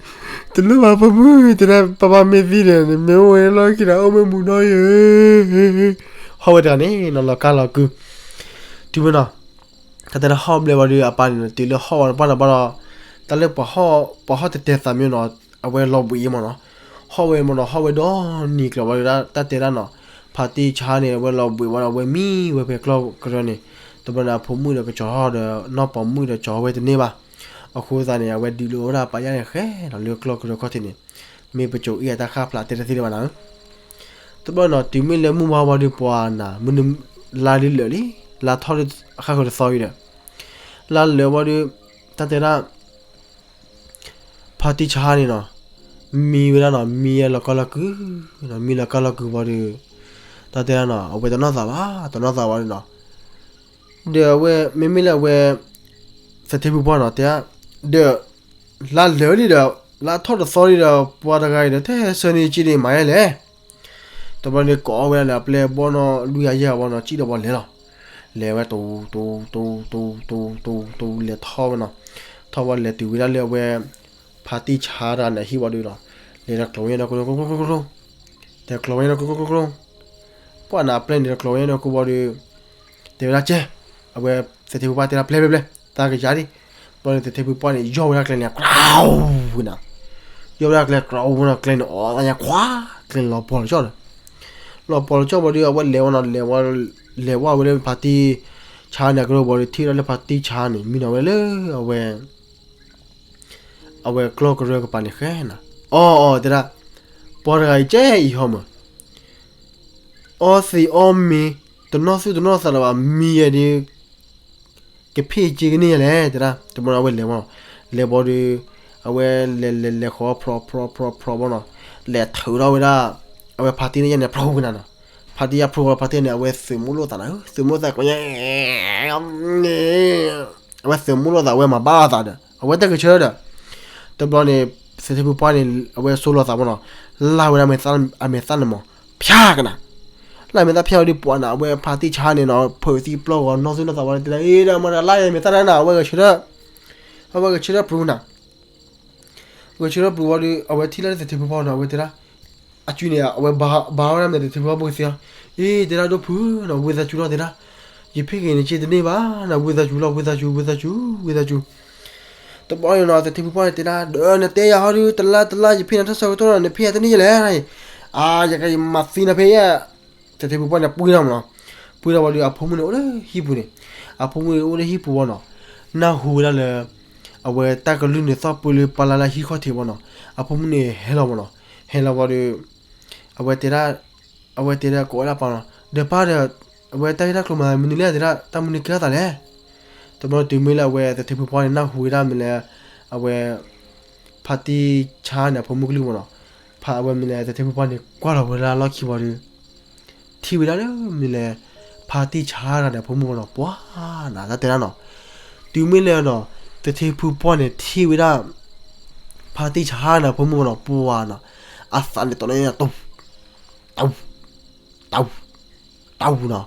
တလိၣ်ဘၣ်ဖိမုၣ် တဲဒၣ် ပၢ်ဘၣ်မ့ၢ်သံဒီး နမ့ၢ်အိၣ်ဝဲလီၢ်ခံဒီး အိၣ်မ့ၢ်မူနီၢ်ယဲဧၢ, ဟီၣ်ဝဲတဂၤန့ၣ်နီၤ လီၤကါလီၤကုၤ, တုၤဝဲနီၤ, တၢ်တဲဒၣ်ဟီၣ်ဘျဲၣ်ဝံၤဒီး အပၢ်န့ၣ်နီၤ တုၤလၢဟီၣ်ဝဲနီၤ ပှၢ်နီၤဘၣ်ဒီး, တၢ်လၢပှၤဟီၣ် ပှၤဟီၣ်တဲာ်တဲာ်သးမ့ၢ်နီၤ, အဝဲလီၤဘှံးအံၤမ့ၢ်နီၤ, ဟီၣ်ဝဲမ့ၢ်နီၤ ဟီၣ်ဝဲဒီနံၤကျိၤဝံၤဒီး တၢ်တဲဒၣ်နီၤ, ဖါတံၢ်ဆါန့ၣ် အဝဲလီၤဘှံးဝံၤဒီး အဝဲမံဝဲဖဲကျီၢ်ကရၢန့ၣ်, တဘျီန့ၣ် အဖိမုၣ်ဒီးကစီၤထီၣ်ဒီး နီၢ်ပိာ်မုၣ်ဒီးကၠီၤဝဲတန့ၢ်ဘၣ်, အဃိသတးန့ၣ် အဝဲဒုးလိာ်ဝဲဒၣ်ပာ်ယၢ်န့ၣ်ဃဲနီၤ လၢကျီၢ်ကရၢခီၣ်ထံးန့ၣ်, မ့ၢ်ပစိၤအ့ၣ်အတၢ်ဃၣ်ဖျါတဲတသ့လၢၤဘၣ်နၤဧၢ တဘျီနီၤ တုၤမ့ၢ်လၢမုၢ်ဝါဝံၤဒီးပှၤနၤ မုၢ်နၤ လါဒုးလၢာ်လံ, လါထီၣ်ဒီးဃၣ်ဃၢၤတသီဝံၤဒီး, လါလၢာ်ဝံၤဒီး, တၢ်တဲဒၣ်, ဖါတံၢ်ဆါန့ၣ်နီၤ, မံဝဲဒၣ်နီၤ မံလီၤကါလီၤကုၤ, မံလီၤကါလီၤကုၤဝံၤဒီး, တၢ်တဲဒၣ်နီၤ အဝဲတနီၣ်သးဘၣ် တနီၣ်သးဝံၤဒီးနီၤ, ဒီးအဝဲ မ့မ့ၢ်လၢအဝဲ သထ့ဖုပှၢ်နီၤ တဲဒၣ်, ဒီး လါလၢာ်လံဒီး လါထီၣ်တသီလံဒီး ပှၤတဂၤအံၤဒီး ထဲဟဲဆၢန့ၢ်က့ၤဒံးမၤယဲလဲၣ်, တဘျီန့ၣ်ကိးအီၣ်ဝဲဒၣ်လၢအပျဲၢ်ဘီၣ်နီၢ်လွံၢ်ဂၤယဲၢ်ဂၤဘီၣ်နီၤ စံၣ်ဒီးပှၤလဲၤလီၤ, လဲၤဝဲတူၤ တူၤ တူၤ တူၤ တူၤ တူၤ လဲၤထီၣ်ဝဲနီၤ, ထီၣ်ဝဲလဲၤတုၤဝဲဒၣ်လၢအဝဲ ဖါတံၢ်ဆါတဂၤန့ၣ် အဟံၣ်ဝံၤဒီးနီၤ, လဲၤဒီးကျိၤဝဲညါဒီးကျိၤ ကျိၤ ကျိၤ ကျိၤ ကျိၤ, တဲကျိၤဝဲညါဒီးကျိၤ ကျိၤ ကျိၤ ပှၢ်နၤပျဲၢ်န့ၣ်ဒီးကျိၤဝဲညါဒီးကျိၤဝံၤဒီး, တဲဝဲဒၣ်ကဲ, အဝဲ သထ့ဖုပှၢ်တဲဒၣ်ပျဲၢ်ပျဲၢ်ပျဲၢ် သးကယၤဒံး, ဘျီန့ၣ်သထ့ဖုပှၢ်န့ၣ် ယီၢ်ဝဲဒၣ်ကျဲန့ၣ် ကြဝ် နၤ, ယီၢ်ဝဲဒၣ်ကျဲ ကြဝ် နီၤ ကျဲန့ၣ် အီၣ်သးညါခွါ, ကျဲန့ၣ်လီၤပှီၤလီၤကၠီၣ်ဒီး, လီၤပှီၤလီၤကၠီၣ်ဝံၤဒီး အဝဲလဲၤဝဲနီၤ လဲၤဝဲ လဲၤဝဲဝဲလၢဖါတံၢ်ဆါန့ၣ် အကရၢဝံၤဒီး ထံၣ်ဝဲဒၣ်လၢဖါတံၢ်ဆါန့ၣ် မံနီၤဝဲလၢအဝဲ အဝဲကျီၢ်ကရၢကပၤန့ၣ်ဃဲနၤ, အီ အီ တဲဒၣ်, ပှၤတဂၤအံၤကဲအံၤဟီမး, အီသံးအီမ့ၤ, တနီၣ်သူၣ်တနီၣ်သးလၢၤဘၣ် မံယဲဒုး ကဖ့ၣ်က့ၤကန့ၢ်ယဲလဲၣ် တဲဒၣ်, တဘျီအဝဲလဲၤဘၣ်နီၤ, လဲၤဘီဒီး, အဝဲလဲၤလဲၤလဲၤဃီဖျိဖျိဖျိဖျိဘၣ်နီၤ, လဲၤထုးထီၣ်ဝဲဒၣ်, အဝဲဖါတံၢ်န့ၣ်ယဲန့ၣ် ဖျိကနၤနီၤ, ဖါတံၢ်ယဲဖျိဝဲဖါတံၢ်န့ၣ် အဝဲသုးမုၢ်လိာ်သးနၤ, သုးမုၢ်လိာ်သးကီးညါ အဝဲသုးမုၢ်လိာ်သး အဝဲမၤဘၣ်လိာ်သးဒီး အဝဲတဂဲၤဆၢထၢၣ်ဒီး, တဘျီန့ၣ် သထ့ဖုပှၢ်န့ၣ် အဝဲဆိလိာ်သးဘၣ်နီၤ, လၢ်ဝဲဒၣ်အမဲာ်သၣ်န့ၣ်မး, ဖၠါကနၤ, လၢ်မဲာ်သၣ်ဖၠါဝံၤဒီးပှၤနၤ အဝဲဖါတံၢ်ဆါန့ၣ်နီၤ ဖုးသံပျီၢ်ဂီၤနီၢ်သူၣ်နီၢ်သးဝံၤဒီးတဲဒၣ် အ့ ဒီးမၤတၢ်လၢ်ယမဲာ်သၣ်နၤ အဝဲဂဲၤဆၢထၢၣ်, အဝဲဂဲၤဆၢထၢၣ်ပျူၤနၤ ဂဲၤဆၢထၢၣ်ပျူၤဝံၤဒီး အဝဲထံၣ်လၢသထ့ဖုပှၢ်နီၤ အဝဲတဲဒၣ်, အစုန့ၣ် အဝဲဘါဝဲဒၣ်မ့ၢ်သထ့ဖုပှၢ်ဘိသ့အီၤ, အ့ တဲဒၣ်ဒိၣ်ဖုနီၤ ဝံသးစူၤလီၤတဲဒၣ်, ယဖ့ၣ်က့ၤန့ၣ်က့ၤတန့ၢ်ဘၣ်နီၤ ဝံသးစူၤလီၤ ဝံသးစူၤ ဝံသးစူၤ ဝံသးစူၤ, တဘျီန့ၣ်နီၤ သထ့ဖုပှၢ်န့ၣ်တဲဒၣ် ဒီးနတဲယၤဟီဒီး တလါတလါ ယဖ့ၣ်နၤထီၣ်ဆၢကတီၢ်နီၤ နဖ့ၣ်ယၤတန့ၢ်ယဲလဲၣ်, အါ ယကမၤသံနၤဖဲယဲ သထ့ဖုပှၢ်န့ၣ် ပှ့ၤထီၣ်မးနီၤ, ပှ့ၤထီၣ်ဝံၤဒီး အဖိမုၣ်န့ၣ်အိၣ်လၢဟံၣ်ပူၤန့ၣ်, အဖိမုၣ်န့ၣ်အိၣ်လၢဟံၣ်ပူၤဝံၤနီၤ, နၢ်ဟူဝဲဒၣ်လၢ အဝဲတၢ်ကလုၢ်န့ၣ်သီၣ်ပၢလၢပာ်လၢလၢဟံၣ်ခီၣ်ထံးဝံၤနီၤ, အဖိမုၣ်န့ၣ်ဟဲလီၤမးနီၤ, ဟဲလီၤဝံၤဒီး အဝဲတဲဒၣ်, အဝဲတဲဒၣ်ကိးဝဲဒၣ်ပၢ်နီၤ, ဒီးပၢ်ဒီး, အဝဲတၢ်ဂ့ၢ်တၢ်ကျိၤမၤမနုၤလဲၣ်တဲဒၣ် တၢ်မနုၤကဲထီၣ်သးလဲၣ်, တဘျီတုၤမ့ၢ်လၢအဝဲသထ့ဖုပှၢ်န့ၣ် နၢ်ဟူဝဲဒၣ်မ့ၢ်လၢ အဝဲ ဖါတံၢ်ဆါန့ၣ်အဖိမုၣ်ကလုၢ်မးနီၤ, ဖါအဝဲမ့ၢ်လၢသထ့ဖုပှၢ်န့ၣ် ကွၢ်လီၤဝဲဒၣ်လီၢ်ခံဝံၤဒီး ထံၣ်ဝဲဒၣ်လၢမ့ၢ်လၢ ဖါတံၢ်ဆါတဂၤန့ၣ်အဖိမုၣ်မးနီၤ, ပှၤနၤတၢ်တဲဒၣ်နီၤ, တုၤမ့ၢ်လၢနီၤ, သထ့ဖုပှၢ်န့ၣ်ထံၣ်ဝဲဒၣ် ဖါတံၢ်ဆါန့ၣ်အဖိမုၣ်မးနီၤ ပှၤနီၤ, အသးန့ၣ်တီန့ၣ် တဝူ, တဝူ, တဝူနီၤ,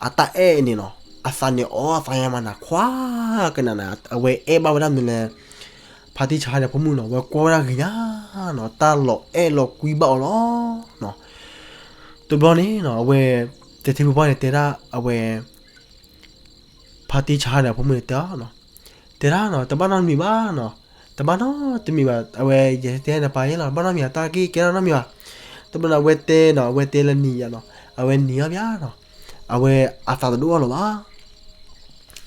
အတၢ်အဲၣ်န့ၣ်နီၤ, အသးန့ၣ်အီၣ်သးယါမးနၤ ခွါကနၤနၤ, အဝဲအဲၣ်ဘၣ်ဝဲဒၣ်မ့ၢ်လၢ ဖါတံၢ်ဆါန့ၣ်အဖိမုၣ်နီၤ, အဝဲကွၢ်ဝဲဒၣ်ဂ့ၤညါနီၤ, တၢ်လီၤအဲၣ်လီၤကွံဘၣ်အီၤလီၤ. တဘျီန့ၣ်နီၤ, အဝဲ သထ့ဖုပှၢ်န့ၣ်တဲဒၣ် အဝဲ ဖါတံၢ်ဆါန့ၣ်အဖိမုၣ်န့ၣ်တဲအီၤနီၤ, တဲဒၣ်နီၤ, တဘၣ်နီတမံၤဘၣ်နီၤ, တဘၣ်နီတမံၤဘၣ်, အဝဲယတဲနပၢ်ယဲလီၤ, တဘၣ်နီတမံၤ တၢ်က့ၢ်ကဲထီၣ်နီတမံၤဘၣ်. တဘျီန့ၣ် အဝဲတဲနီၤ, အဝဲတဲလၢနံၤယါနီၤ, အဝဲနံၤအီၣ်ဘၣ်နီၤ, အဝဲအသးတဒိၣ်အီၣ်လၢၤဘၣ်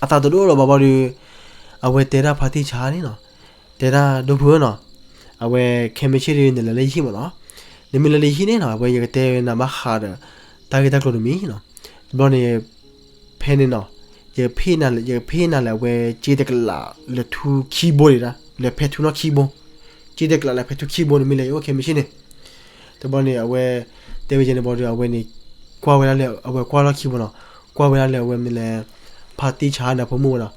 အသးတဒိၣ်လၢၤဘၣ်ဘၣ်ဒီး, အဝဲတဲဒၣ်ဖါတံၢ်ဆါန့ၣ်နီၤ, တဲဒၣ်ဒိၣ်ဖုဧၢနီၤ, အဝဲခဲမုၢ်ဆ့ၣ်ဒီး နလဲၤလၢယဟံၣ်မးနီၤ, နမ့ၢ်လဲၤလၢယဟံၣ်န့ၣ်နီၤ, အဝဲယကတဲနၤဘၣ်ဃးဒီး တၢ်ဂ့ၢ်တၢ်ကျိၤတမံၤနီၤ, တဘျီန့ၣ် ဖဲန့ၣ်နီၤ, ယကဖ့ၣ်နၤလၢ ယကဖ့ၣ်နၤလၢအဝဲ က့တကလးလၢထူခံဘိန့ၣ်ဒၣ်, လၢဖဲထူနီၢ်ခံဘိ, က့တကလးလၢဖဲထူခံဘိန့ၣ် မ့ၢ်လဲၤအိၣ်ခဲမုၢ်ဆ့ၣ်န့ၣ် တဘျီန့ၣ် အဝဲ တဲဝဲယဲန့ၣ်ဘၣ်ဒီး အဝဲန့ၣ် ကွၢ်ဝဲဒၣ်လၢ အဝဲကွၢ်လီၢ်ခံဘိနီၤ, ကွၢ်ဝဲဒၣ်လၢအဝဲမ့ၢ်လဲၤ ဖါတံၢ်ဆါန့ၣ်အဖိမုၣ်ဝဲနီၤ,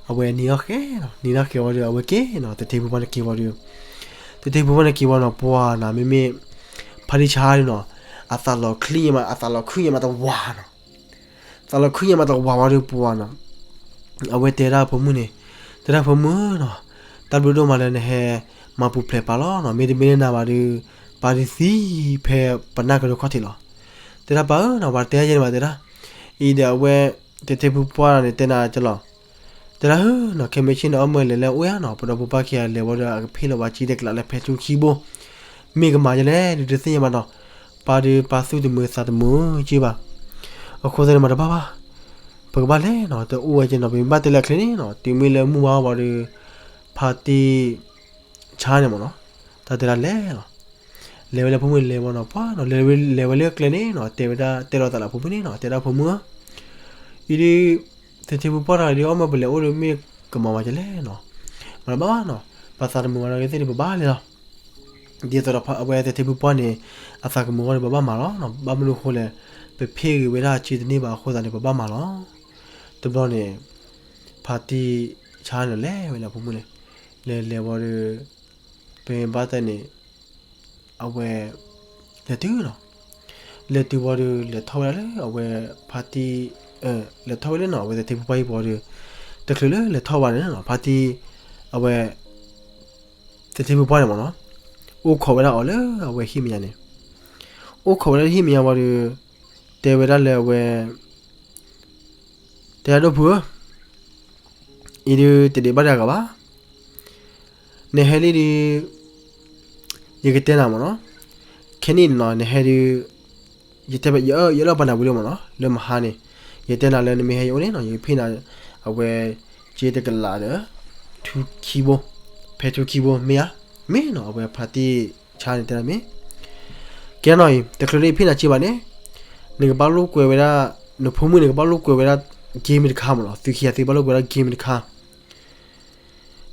အဝဲနံၤအီၣ်ဃဲနီၤ, နံၤအီၣ်ဃဲဝံၤဒီး အဝဲက့ၤနီၤ, သထ့ဖုပှၢ်န့ၣ်က့ၤဝံၤဒီး, သထ့ဖုပှၢ်န့ၣ်က့ၤဝံၤနီၤ ပှၤနီၤ မ့မ့ၢ် ဖါတံၢ်ဆါန့ၣ်နီၤ, အသးလီၤခုၣ်ညါမး အသးလီၤခုၣ်ညါမးတဝၤနီၤ သးလီၤခုၣ်ညါမးတဝၤဝံၤဒီးပှၤနီၤ, အဝဲတဲဒၣ်အဖိမုၣ်န့ၣ်, တဲဒၣ်ဖိမုၣ်နီၤ, တၢ်ဘျုးဒိၣ်မးလၢနဟဲ မၤပူၤဖျဲးပၢ်လီၤနီၤ, မ့တမ့ၢ်လၢနၤဘၣ်ဒီး ပၢ်ဒုးသံဖဲပနၢ်ကရၢခီၣ်ထံးလီၤ. တဲဒၣ်ပၢ်ဧၢနီၤ, ပှၤတဲယဲန့ၣ်ဘၣ်တဲဒၣ်, အံၤဒီးအဝဲ သထ့ဖုပှၢ်န့ၣ်တဲနၤကလီၤ, တဲဒၣ်ဧၢနီၤ ခဲမုၢ်ဆ့ၣ်န့ၣ် အီၣ်မၢလဲၤလၢအအိၣ်ဧါနီၤ, ပဒီပုၢ်ပၢ်ခံဂၤလဲၤဝံၤဒီး အကဖ့ၣ်လီၤဘၣ်စ့တကလးလၢဖဲထူခံဘိ, မ့ၢ်ကမၤဒ်လဲၣ်ဒုးတသ့ၣ်ညါဘၣ်နီၤ, ပၢ်ဒုးပၢ်သူၣ်တမုာ်သးတမုာ်က့ဘၣ်, အဃိသတးန့ၣ်မၤတဘၣ်ဘၣ်, ပကဘၣ်လဲၤနီၤ တအိၣ်ဝဲက့နီၤ, ပမ့ၢ်ဘၣ်တဲလၢအချ့န့ၣ်နီၤ တုၤမ့ၢ်လၢမုၢ်ဝါဘၣ်ဒီး ဖါတံၢ်ဆါန့ၣ်မ့ၢ်နီၤ, တၢ်တဲဒၣ်လဲၤလီၤ, လဲၤဝဲလၢဖိမုၣ်လဲၤဝဲနီၤ ပှၢ်နီၤ လဲၤဝဲလၢကျဲန့ၣ်နီၤ တဲဝဲဒၣ်တဲလီၤသးလၢဖိမုၣ်န့ၣ်နီၤ တဲဒၣ်ဖိမုၣ်ဧၢ, အံၤဒုး သထ့ဖုပှၢ်တဂၤဒုး အီၣ်မၢပလဲၤအိၣ်ဒီးမ့ၢ်ကမၤမၤဒ်လဲၣ်နီၤ, မၤတဘၣ်ဘၣ်နီၤ, ပသးတမုာ်ဘၣ်ဒီးကသ့ၣ်ဒုးပဘၣ်လဲၤလီၤ, ဒ်သိးဒီးအဝဲသထ့ဖုပှၢ်န့ၣ် အသးကမုာ်ဝဲဒီးပဘၣ်မၤလီၤ, ဘၣ်မနုၤအဃိလဲၣ်, ပဖ့ၣ်ဂ့ၤဝဲဒၣ်စ့တန့ၢ်ဘၣ်အဃိသတးန့ၣ် ပဘၣ်မၤလီၤ, တဘျီန့ၣ် ဖါတံၢ်ဆါန့ၣ်လဲၤဝဲလၢဖိမုၣ်န့ၣ်, လဲၤလဲၤဝံၤဒီး ပမ့ၢ်ဘၣ်တဲန့ၣ် အဝဲ လဲၤတုၤနီၤ, လဲၤတုၤဝံၤဒီး လဲၤထီၣ်ဝဲဒၣ်လၢအဝဲ ဖါတံၢ် လဲၤထီၣ်ဝဲလၢနီၤ အဝဲသထ့ဖုပှၢ်ဟံၣ်ဝံၤဒီး တချုးလၢလဲၤထီၣ်ဝဲန့ၣ်နီၤ ဖါတံၢ် အဝဲ သထ့ဖုပှၢ်န့ၣ်မ့ၢ်နီၤ အိၣ်ခိးဝဲဒၣ်အီၤလၢအဝဲဟံၣ်မဲာ်ညါန့ၣ်, အိၣ်ခိးဝဲဒၣ်လၢဟံၣ်မဲာ်ညါဝံၤဒီး တဲဝဲဒၣ်လၢအဝဲ တဲဒၣ်ဒိၣ်ဖုဧၢ အံၤဒုးတဒံးဘၣ်တၢ်ဂၤဘၣ်, နဟဲလံဒုး ယကတဲနၤမ့ၢ်နီၤ, ခဲနံၣ်န့ၣ်နီၤ နဟဲဒုး ယတဲ ယအၢၣ်လီၤပာ်နၤဝံၤလံမ့ၢ်နီၤ လၢမဟါန့ၣ်, ယတဲနၤလၢနမ့ၢ်ဟဲယအိၣ်န့ၣ်နီၤ ယကဖ့ၣ်နၤ အဝဲ စ့တကလးဒီး ထူခံဘိ, ဖဲထူခံဘိ မ့ၢ်ဧါ, မ့ၢ်နီၤ အဝဲဖါတံၢ်ဆါန့ၣ်တဲဒၣ်မ့ၢ်, ကဲနီၤအံၤ တချုးလၢယဖ့ၣ်နၤစ့ဘၣ်န့ၣ် နကဘၣ်လိာ်ကွဲဝဲဒၣ် နဖိမုၣ်န့ၣ် ကဘၣ်လိာ်ကွဲဝဲဒၣ် game တခါမ့ၢ်နီၤ, သုခံဂၤသ့ဘၣ်လိာ်ကွဲဝဲဒၣ် game တခါ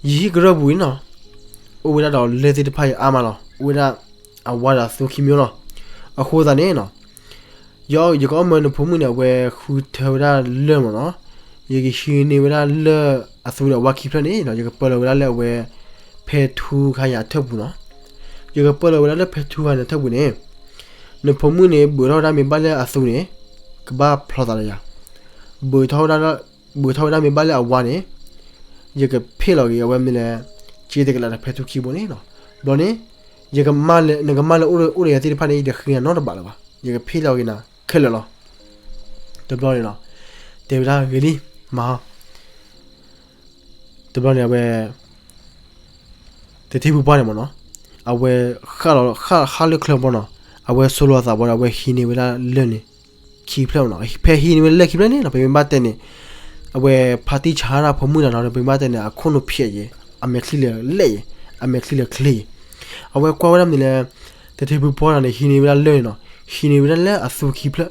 ယဟံၣ်ကရၢၢ်ပူၤအံၤနီၤ, အိၣ်ဝဲဒၣ်ဒီးလၢၢ်သ့ၣ်တဖၣ်အံၤအါမးလီၤ, အိၣ်ဝဲဒၣ်အဝါဒီးအသူခံမံၤလီၤ, အဃိသတးန့ၣ်နီၤ, ယ ယကအီၣ်မၢနဖိမုၣ်န့ၣ် အဝဲဃုထၢဝဲဒၣ်လၢၢ်မ့ၢ်နီၤ, ယကဟံးန့ၢ်ဝဲဒၣ်လၢၢ်အသူဒီးအဝါခံဖျၢၣ်န့ၣ်နီၤ ယကပၢလီၤဝဲဒၣ်လၢအဝဲ ဖဲထူခါညါအထၢၣ်ပူၤနီၤ, ယကပၢလီၤဝဲဒၣ်လၢဖဲထူခါညါအထၢၣ်ပူၤန့ၣ်, နဖိမုၣ်န့ၣ် ဘုးထီၣ်ဝဲဒၣ်မ့ၢ်ဘၣ်လၢအသူန့ၣ်, ကဘၣ်ဖျီသးလၢယၤ, ဘုးထီၣ်ဝဲဒၣ် ဘုးထီၣ်ဝဲဒၣ်မ့ၢ်ဘၣ်လၢအဝါန့ၣ်, ယကဖ့ၣ်လီၤက့ၤအဝဲမ့ၢ်လဲၣ်, စ့တကလးဒီးဖဲထူခံဘိန့ၣ်နီၤ, ဘျီန့ၣ်, ယကမၢလၢ နကမၢလၢအိၣ်ဒီးယၤသ့ၣ်တဖၣ်န့ၣ် ယတဃ့နၤနီတဘးလၢၤဘၣ်, ယကဖ့ၣ်လီၤက့ၤနၤခဲလၢာ်လီၤ, တဘျီန့ၣ်နီၤ, တဲဝဲဒၣ်ဂ့ၤလံ, မၤဟီ တဘျီန့ၣ်အဝဲ သထ့ဖုပှၢ်န့ၣ်မ့ၢ်နီၤ, အဝဲ ဃၣ်လၢချၢဘီနီၤ, အဝဲဆိလီၤအသးဘီဒီး အဝဲဟံးန့ၢ်ဝဲဒၣ်လၢၢ်န့ၣ် ခံဖျၢၣ်မ့ၢ်နီၤ, ဖဲဟံးန့ၢ်ဝဲလၢၢ်ခံဖျၢၣ်န့ၣ်နီၤ ပမ့ၢ်ဘၣ်တဲန့ၣ်, အဝဲဖါတံၢ်ဆါတၢ်ဖိမုၣ်တဂၤနီၤ ပမ့ၢ်ဘၣ်တဲန့ၣ် အခိၣ်နူာ်ဖျဲးယဲၢ်, အမဲာ်ချံလၢာ်လဲၣ်ယဲၢ်, အမဲာ်ချံလၢာ်ချ့ယဲၢ်, အဝဲကွၢ်ဝဲဒၣ်မနုၤလဲၣ်, သထ့ဖုပှၢ်တဂၤန့ၣ် ဟံးန့ၢ်ဝဲဒၣ်လၢၢ်န့ၣ်နီၤ, ဟံးန့ၢ်ဝဲဒၣ်လၢအသူခံဖျၢၣ်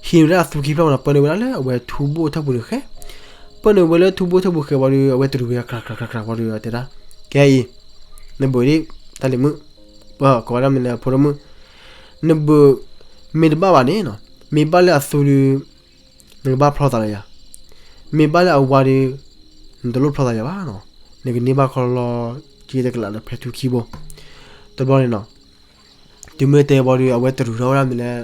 ဟံးန့ၢ်ဝဲဒၣ်အသူခံဖျၢၣ်မ့ၢ်နီၤ ပၢနုာ်ဝဲဒၣ်လၢအဝဲထူဘိၣ်ထၢၣ်ပူၤန့ၣ်ဃဲ, ပၢနုာ်ဝဲလၢထူဘိၣ်ထၢၣ်ပူၤဃဲဝံၤဒီး အဝဲတရူးဝဲ ခြာ်ခြာ်ခြာ်ခြာ် ဝံၤဒီးတဲဒၣ်, ကဲအံၤ, နဘုးဒ်, တၢ်လံၤမုၣ်, ပှၤကိးဝဲဒၣ်မနုၤလဲၣ် ဖိဒိၣ်မုၣ်, နဘုး, မ့ၢ်တဘၣ်ဘၣ်န့ၣ်နီၤ, မ့ၢ်ဘၣ်လၢအသူဒီး, နကဘၣ်ဖျီသးလၢယၤ, မ့ၢ်ဘၣ်လၢအဝါဒီး, နတလိၣ်ဖျီသးယၤဘၣ်နီၤ, နကန့ၢ်ဘၣ်ခီလီၤ, က့တကလးဒီးဖဲထူခံဘိ, တဘျီန့ၣ်နီၤ တုၤမ့ၢ်တဲဘီဒီး အဝဲတရူးထီၣ်ဝဲဒၣ်မနုၤလဲၣ်,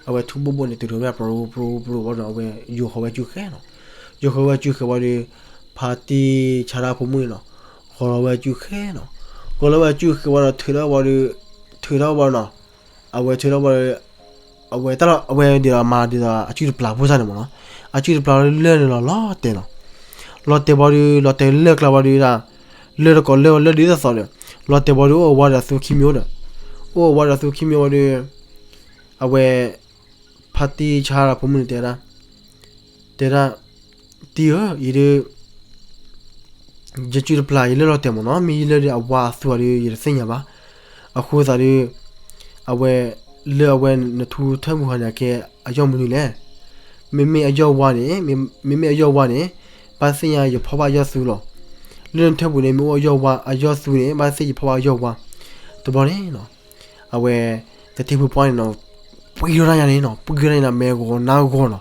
အဝဲထူဘိၣ်ဘိၣ်န့ၣ် တရူးဝဲဒၣ်ပြိပြိပြိဘီဒီး အဝဲယိၤဃီၤဝဲစုဃဲနီၤ, ယိၤဃီၤဝဲစုဃဲဝံၤဒီး, ဖါတံၢ်ဆါတၢ်ဖိမုၣ်န့ၣ်နီၤ, ဃီၤလီၤဝဲစုဃဲနီၤ, ဃီၤလီၤဝဲစုဃဲဝံၤဒီး ထုးထီၣ်ဝံၤဒီး, ထုးထီၣ်ဝံၤနီၤ, အဝဲထုးထီၣ်ဝံၤဒီး အဝဲတၢ်လီၤ အဝဲဒ်သိးမၤဒ်သိးအစုတပျၢ်ဖိစၢ်န့ၣ်မ့ၢ်နီၤ, အစုတပျၢ်လၢလၢၢ်န့ၣ်လီၤ လီၤတဲာ်နီၤ, လီၤတဲာ်ဘီဒီး လီၤတဲာ်လၢၢ်ကျါဘီဒီးဒၣ်, လၢၢ်တကိးလၢၢ်အီၤလၢၢ်ဒ်သိးသိးဒီး, လီၤတဲာ်ဘီဒီးအိၣ်အဝါဒီးအသူခံမံၤအိၣ်ဒီး, အိၣ်အဝါဒီးအသူခံမံၤဝံၤဒီး, အဝဲ ဖါတံၢ်ဆါတၢ်ဖိမုၣ်န့ၣ်တဲဒၣ်, တဲဒၣ်, တံၢ်ဧၢ, အံၤဒုး ယစုတပျၢ်ယလၢၢ်လီၤတဲာ်မ့ၢ်နီၤ, မ့ၢ်ယလၢၢ်ဒီးအဝါအသူအီၤဒီး ယတသ့ၣ်ညါဘၣ်. အဃိသတးဒီး အဝဲ လၢၢ်အဝဲနထူထၢၣ်ပူၤဟီန့ၣ် အကဲအယီၢ်မနုၤလဲၣ်. မ့မ့ၢ်အယီၢ်ဝါန့ၣ်, မ့မ့ၢ်အယီၢ်ဝါန့ၣ် ဘၣ်သ့ၣ်ညါယဖီၣ်ဘၣ်အယီၢ်သူလီၤ. လၢၢ်နထၢၣ်ပူၤန့ၣ် မ့ၢ်အိၣ်အယီၢ်ဝါ, အယီၢ်သူန့ၣ် ဘၣ်သ့ၣ်ယဖီၣ်ဘၣ်အယီၢ်ဝါ. တဘျီန့ၣ်နီၤ အဝဲ သထ့ဖုပှၢ်န့ၣ်နီၤ, ပှံၤထီၣ်တၢ်ညါန့ၣ်နီၤ, ပှံၤထီၣ်တၢ်ညါန့ၣ် မဲာ်ဂီၤနါဂီၤနီၤ,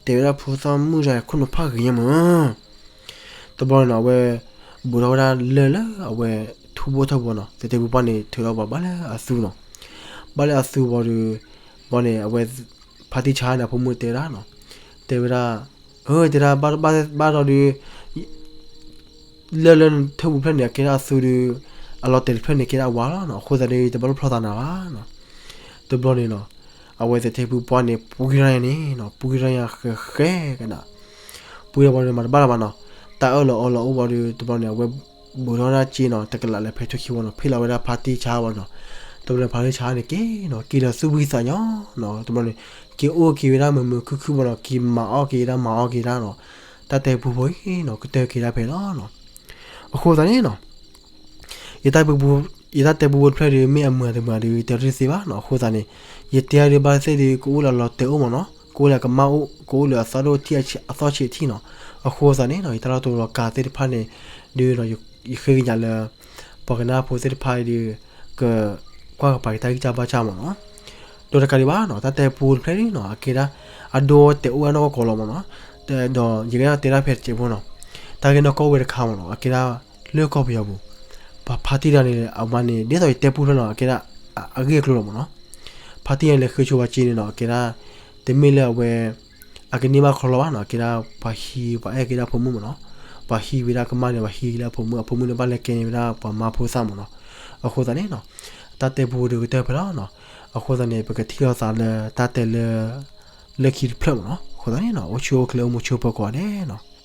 တဲဝဲဒၣ်ဖိသၣ်မုၣ်တဂၤ ခိၣ်နူာ်ဖးဂ့ၤညါမး. တဘျီန့ၣ်နီၤ အဝဲ ဘူးထီၣ်ဝဲဒၣ်လၢၢ်လၢအဝဲထူဘိၣ်ထၢၣ်ပူၤနီၤ, သထ့ဖုပှၢ်န့ၣ် ထုးထီၣ်ပှၤဘၣ်လၢအသူနီၤ, ဘၣ်လၢအသူဘၣ်ဒီး ဘၣ်န့ၣ် အဝဲ ဖါတံၢ်ဆါန့ၣ် အဖိမုၣ်တဲဒၣ်နီၤ, တဲဝဲဒၣ်, အၢ တဲဒၣ် ဘၣ်ဒီးဒီး လၢၢ်လၢနထၢၣ်ပူၤဖျၢၣ်န့ၣ် အကဲဒၣ်အသူဒီး အလီၤတဲာ်တဖျၢၣ်န့ၣ် ကဲဒၣ်အဝါလီၤနီၤ, အဃိသတးဒီး တဘၣ်လိၣ်ဖျီသးနၤဘၣ်နီၤ. တဘျီန့ၣ်နီၤ အဝဲသ့ၣ်ထဲပူၤပှၤန့ၣ် ပှံၤထီၣ်ညါန့ၣ်နီၤ, ပှံၤထီၣ်ညါဃဲဃဲကနၤ, ပှံၤထီၣ်ဘၣ်ဒီးမၤတဘၣ်လၢၤဘၣ်နီၤ, တၢ်အၢၣ်လီၤအီလီၤအိၣ်ဘၣ်ဒီး တဘျီန့ၣ် အဝဲဘူးထီၣ်ဒၣ်စ့နီၤ, တကလးလၢဖဲထွံၣ်ခံဘၣ်နီၤ, ဖ့ၣ်လီၤဝဲဒၣ်ဖါတံၢ်ဆါဘၣ်နီၤ, တဘျီန့ၣ် ဖါတံၢ်ဆါန့ၣ်က့ၤနီၤ, က့ၤဒီးသူၣ်ဝံသးညီနီၤ, တဘျီန့ၣ် က့ၤအိၣ်က့ၤဝဲဒၣ်မုာ်မုာ်ခုၣ်ခုၣ်ဘၣ်နီၤ, က့ၤမၤအီၣ်က့ၤဒၣ်မၤအီၣ်က့ၤဒၣ်နီၤ, တၢ်တဲပူဖိအံၤနီၤ ကတၢၢ်က့ၤဒၣ်ဖဲလီၤနီၤ, အဃိသတးန့ၣ်နီၤ ယတၢ်တဲပူဖိတဖျၢၣ်ဒီး မ့ၢ်အမုာ်တမုာ်ဒီး တဲတသ့ဘၣ်နီၤ, အဃိသတးန့ၣ် ယတဲအါဒီးဘၣ်သ့ၣ်ဒီး ကအိၣ်လၢအလီၤတဲာ်အိၣ်မးနီၤ, ကအိၣ်လၢအကမၣ်အိၣ် ကအိၣ်လၢအသီဒိၣ်ထံၣ်အသီဆံးထံၣ်နီၤ, အဃိသတးန့ၣ်နီၤ ယတၢ်လီၢ်တတီၤလီၤကးသ့ၣ်တဖၣ်န့ၣ် ဒီး ယဃ့ကညးလၢ ပှၤကနၣ်ဖိသ့ၣ်တဖၣ်ဒီး က ကွၢ်ကပၤက့ၤတၢ်ဂံၢ်စၢ်ဘါစၢ်မးနီၤ, ဒီးတကးဒံးဘၣ်နီၤ တၢ်တဲပူဖိတဖျၢၣ်န့ၣ်နီၤ အကဲဒၣ် အဒိတဲာ်အိၣ်ဝဲနီၢ်ကီၢ်လီၤမးနီၤ, ဒီးယကတဲဒၣ်ဖဲတစဲးဖိနီၤ, တၢ်ဂ့ၢ်နီၢ်ကီၢ်ဝဲတခါမးနီၤ အကဲဒၣ် လၢကီၢ်ပယီၤပူၤ ပှၤဖါတံၢ်တဂၤန့ၣ် အမါန့ၣ် ဒ်သိးယတဲပူဖိနီၤ အကဲဒၣ် အဂ့ၢ်အကျိၤလီၤမးနီၤ, ဖါတံၢ်တဂၤန့ၣ် လဲၤဃုဆိပှၤစ့န့ၣ်နီၤ အကဲဒၣ် တမ့ၢ်လၢအဝဲ အကန့ၢ်ဘၣ်ခီလီၤဘၣ်နီၤ, အကဲဒၣ်ပှၤဟံးပှၤအဲၣ်က့ၤဒၣ်အဖိမုၣ်မးနီၤ, ပှၤဟံးဝဲဒၣ်ကမၣ်န့ၣ် ပှၤဟံးက့ၤလၢအဖိမုၣ်, အဖိမုၣ်န့ၣ် ဘၣ်လဲၤကဲန့ၢ်ဝဲဒၣ်ပှၤမါဖိသၣ်မးနီၤ, အဃိသတးန့ၣ်နီၤ တၢ်တဲပူဒီးကတၢၢ်ဖဲလီၤနီၤ, အဃိသတးန့ၣ် ပကထံၣ်လိာ်သးလၢတၢ်တဲလၢ လၢခံတဖျၢၣ်မးနီၤ, အဃိသတးန့ၣ်နီၤ အိၣ်ဆူၣ်အိၣ်ချ့အိၣ်မုာ်ဆိးပၢၤကိးဂၤဒဲးနီၤ.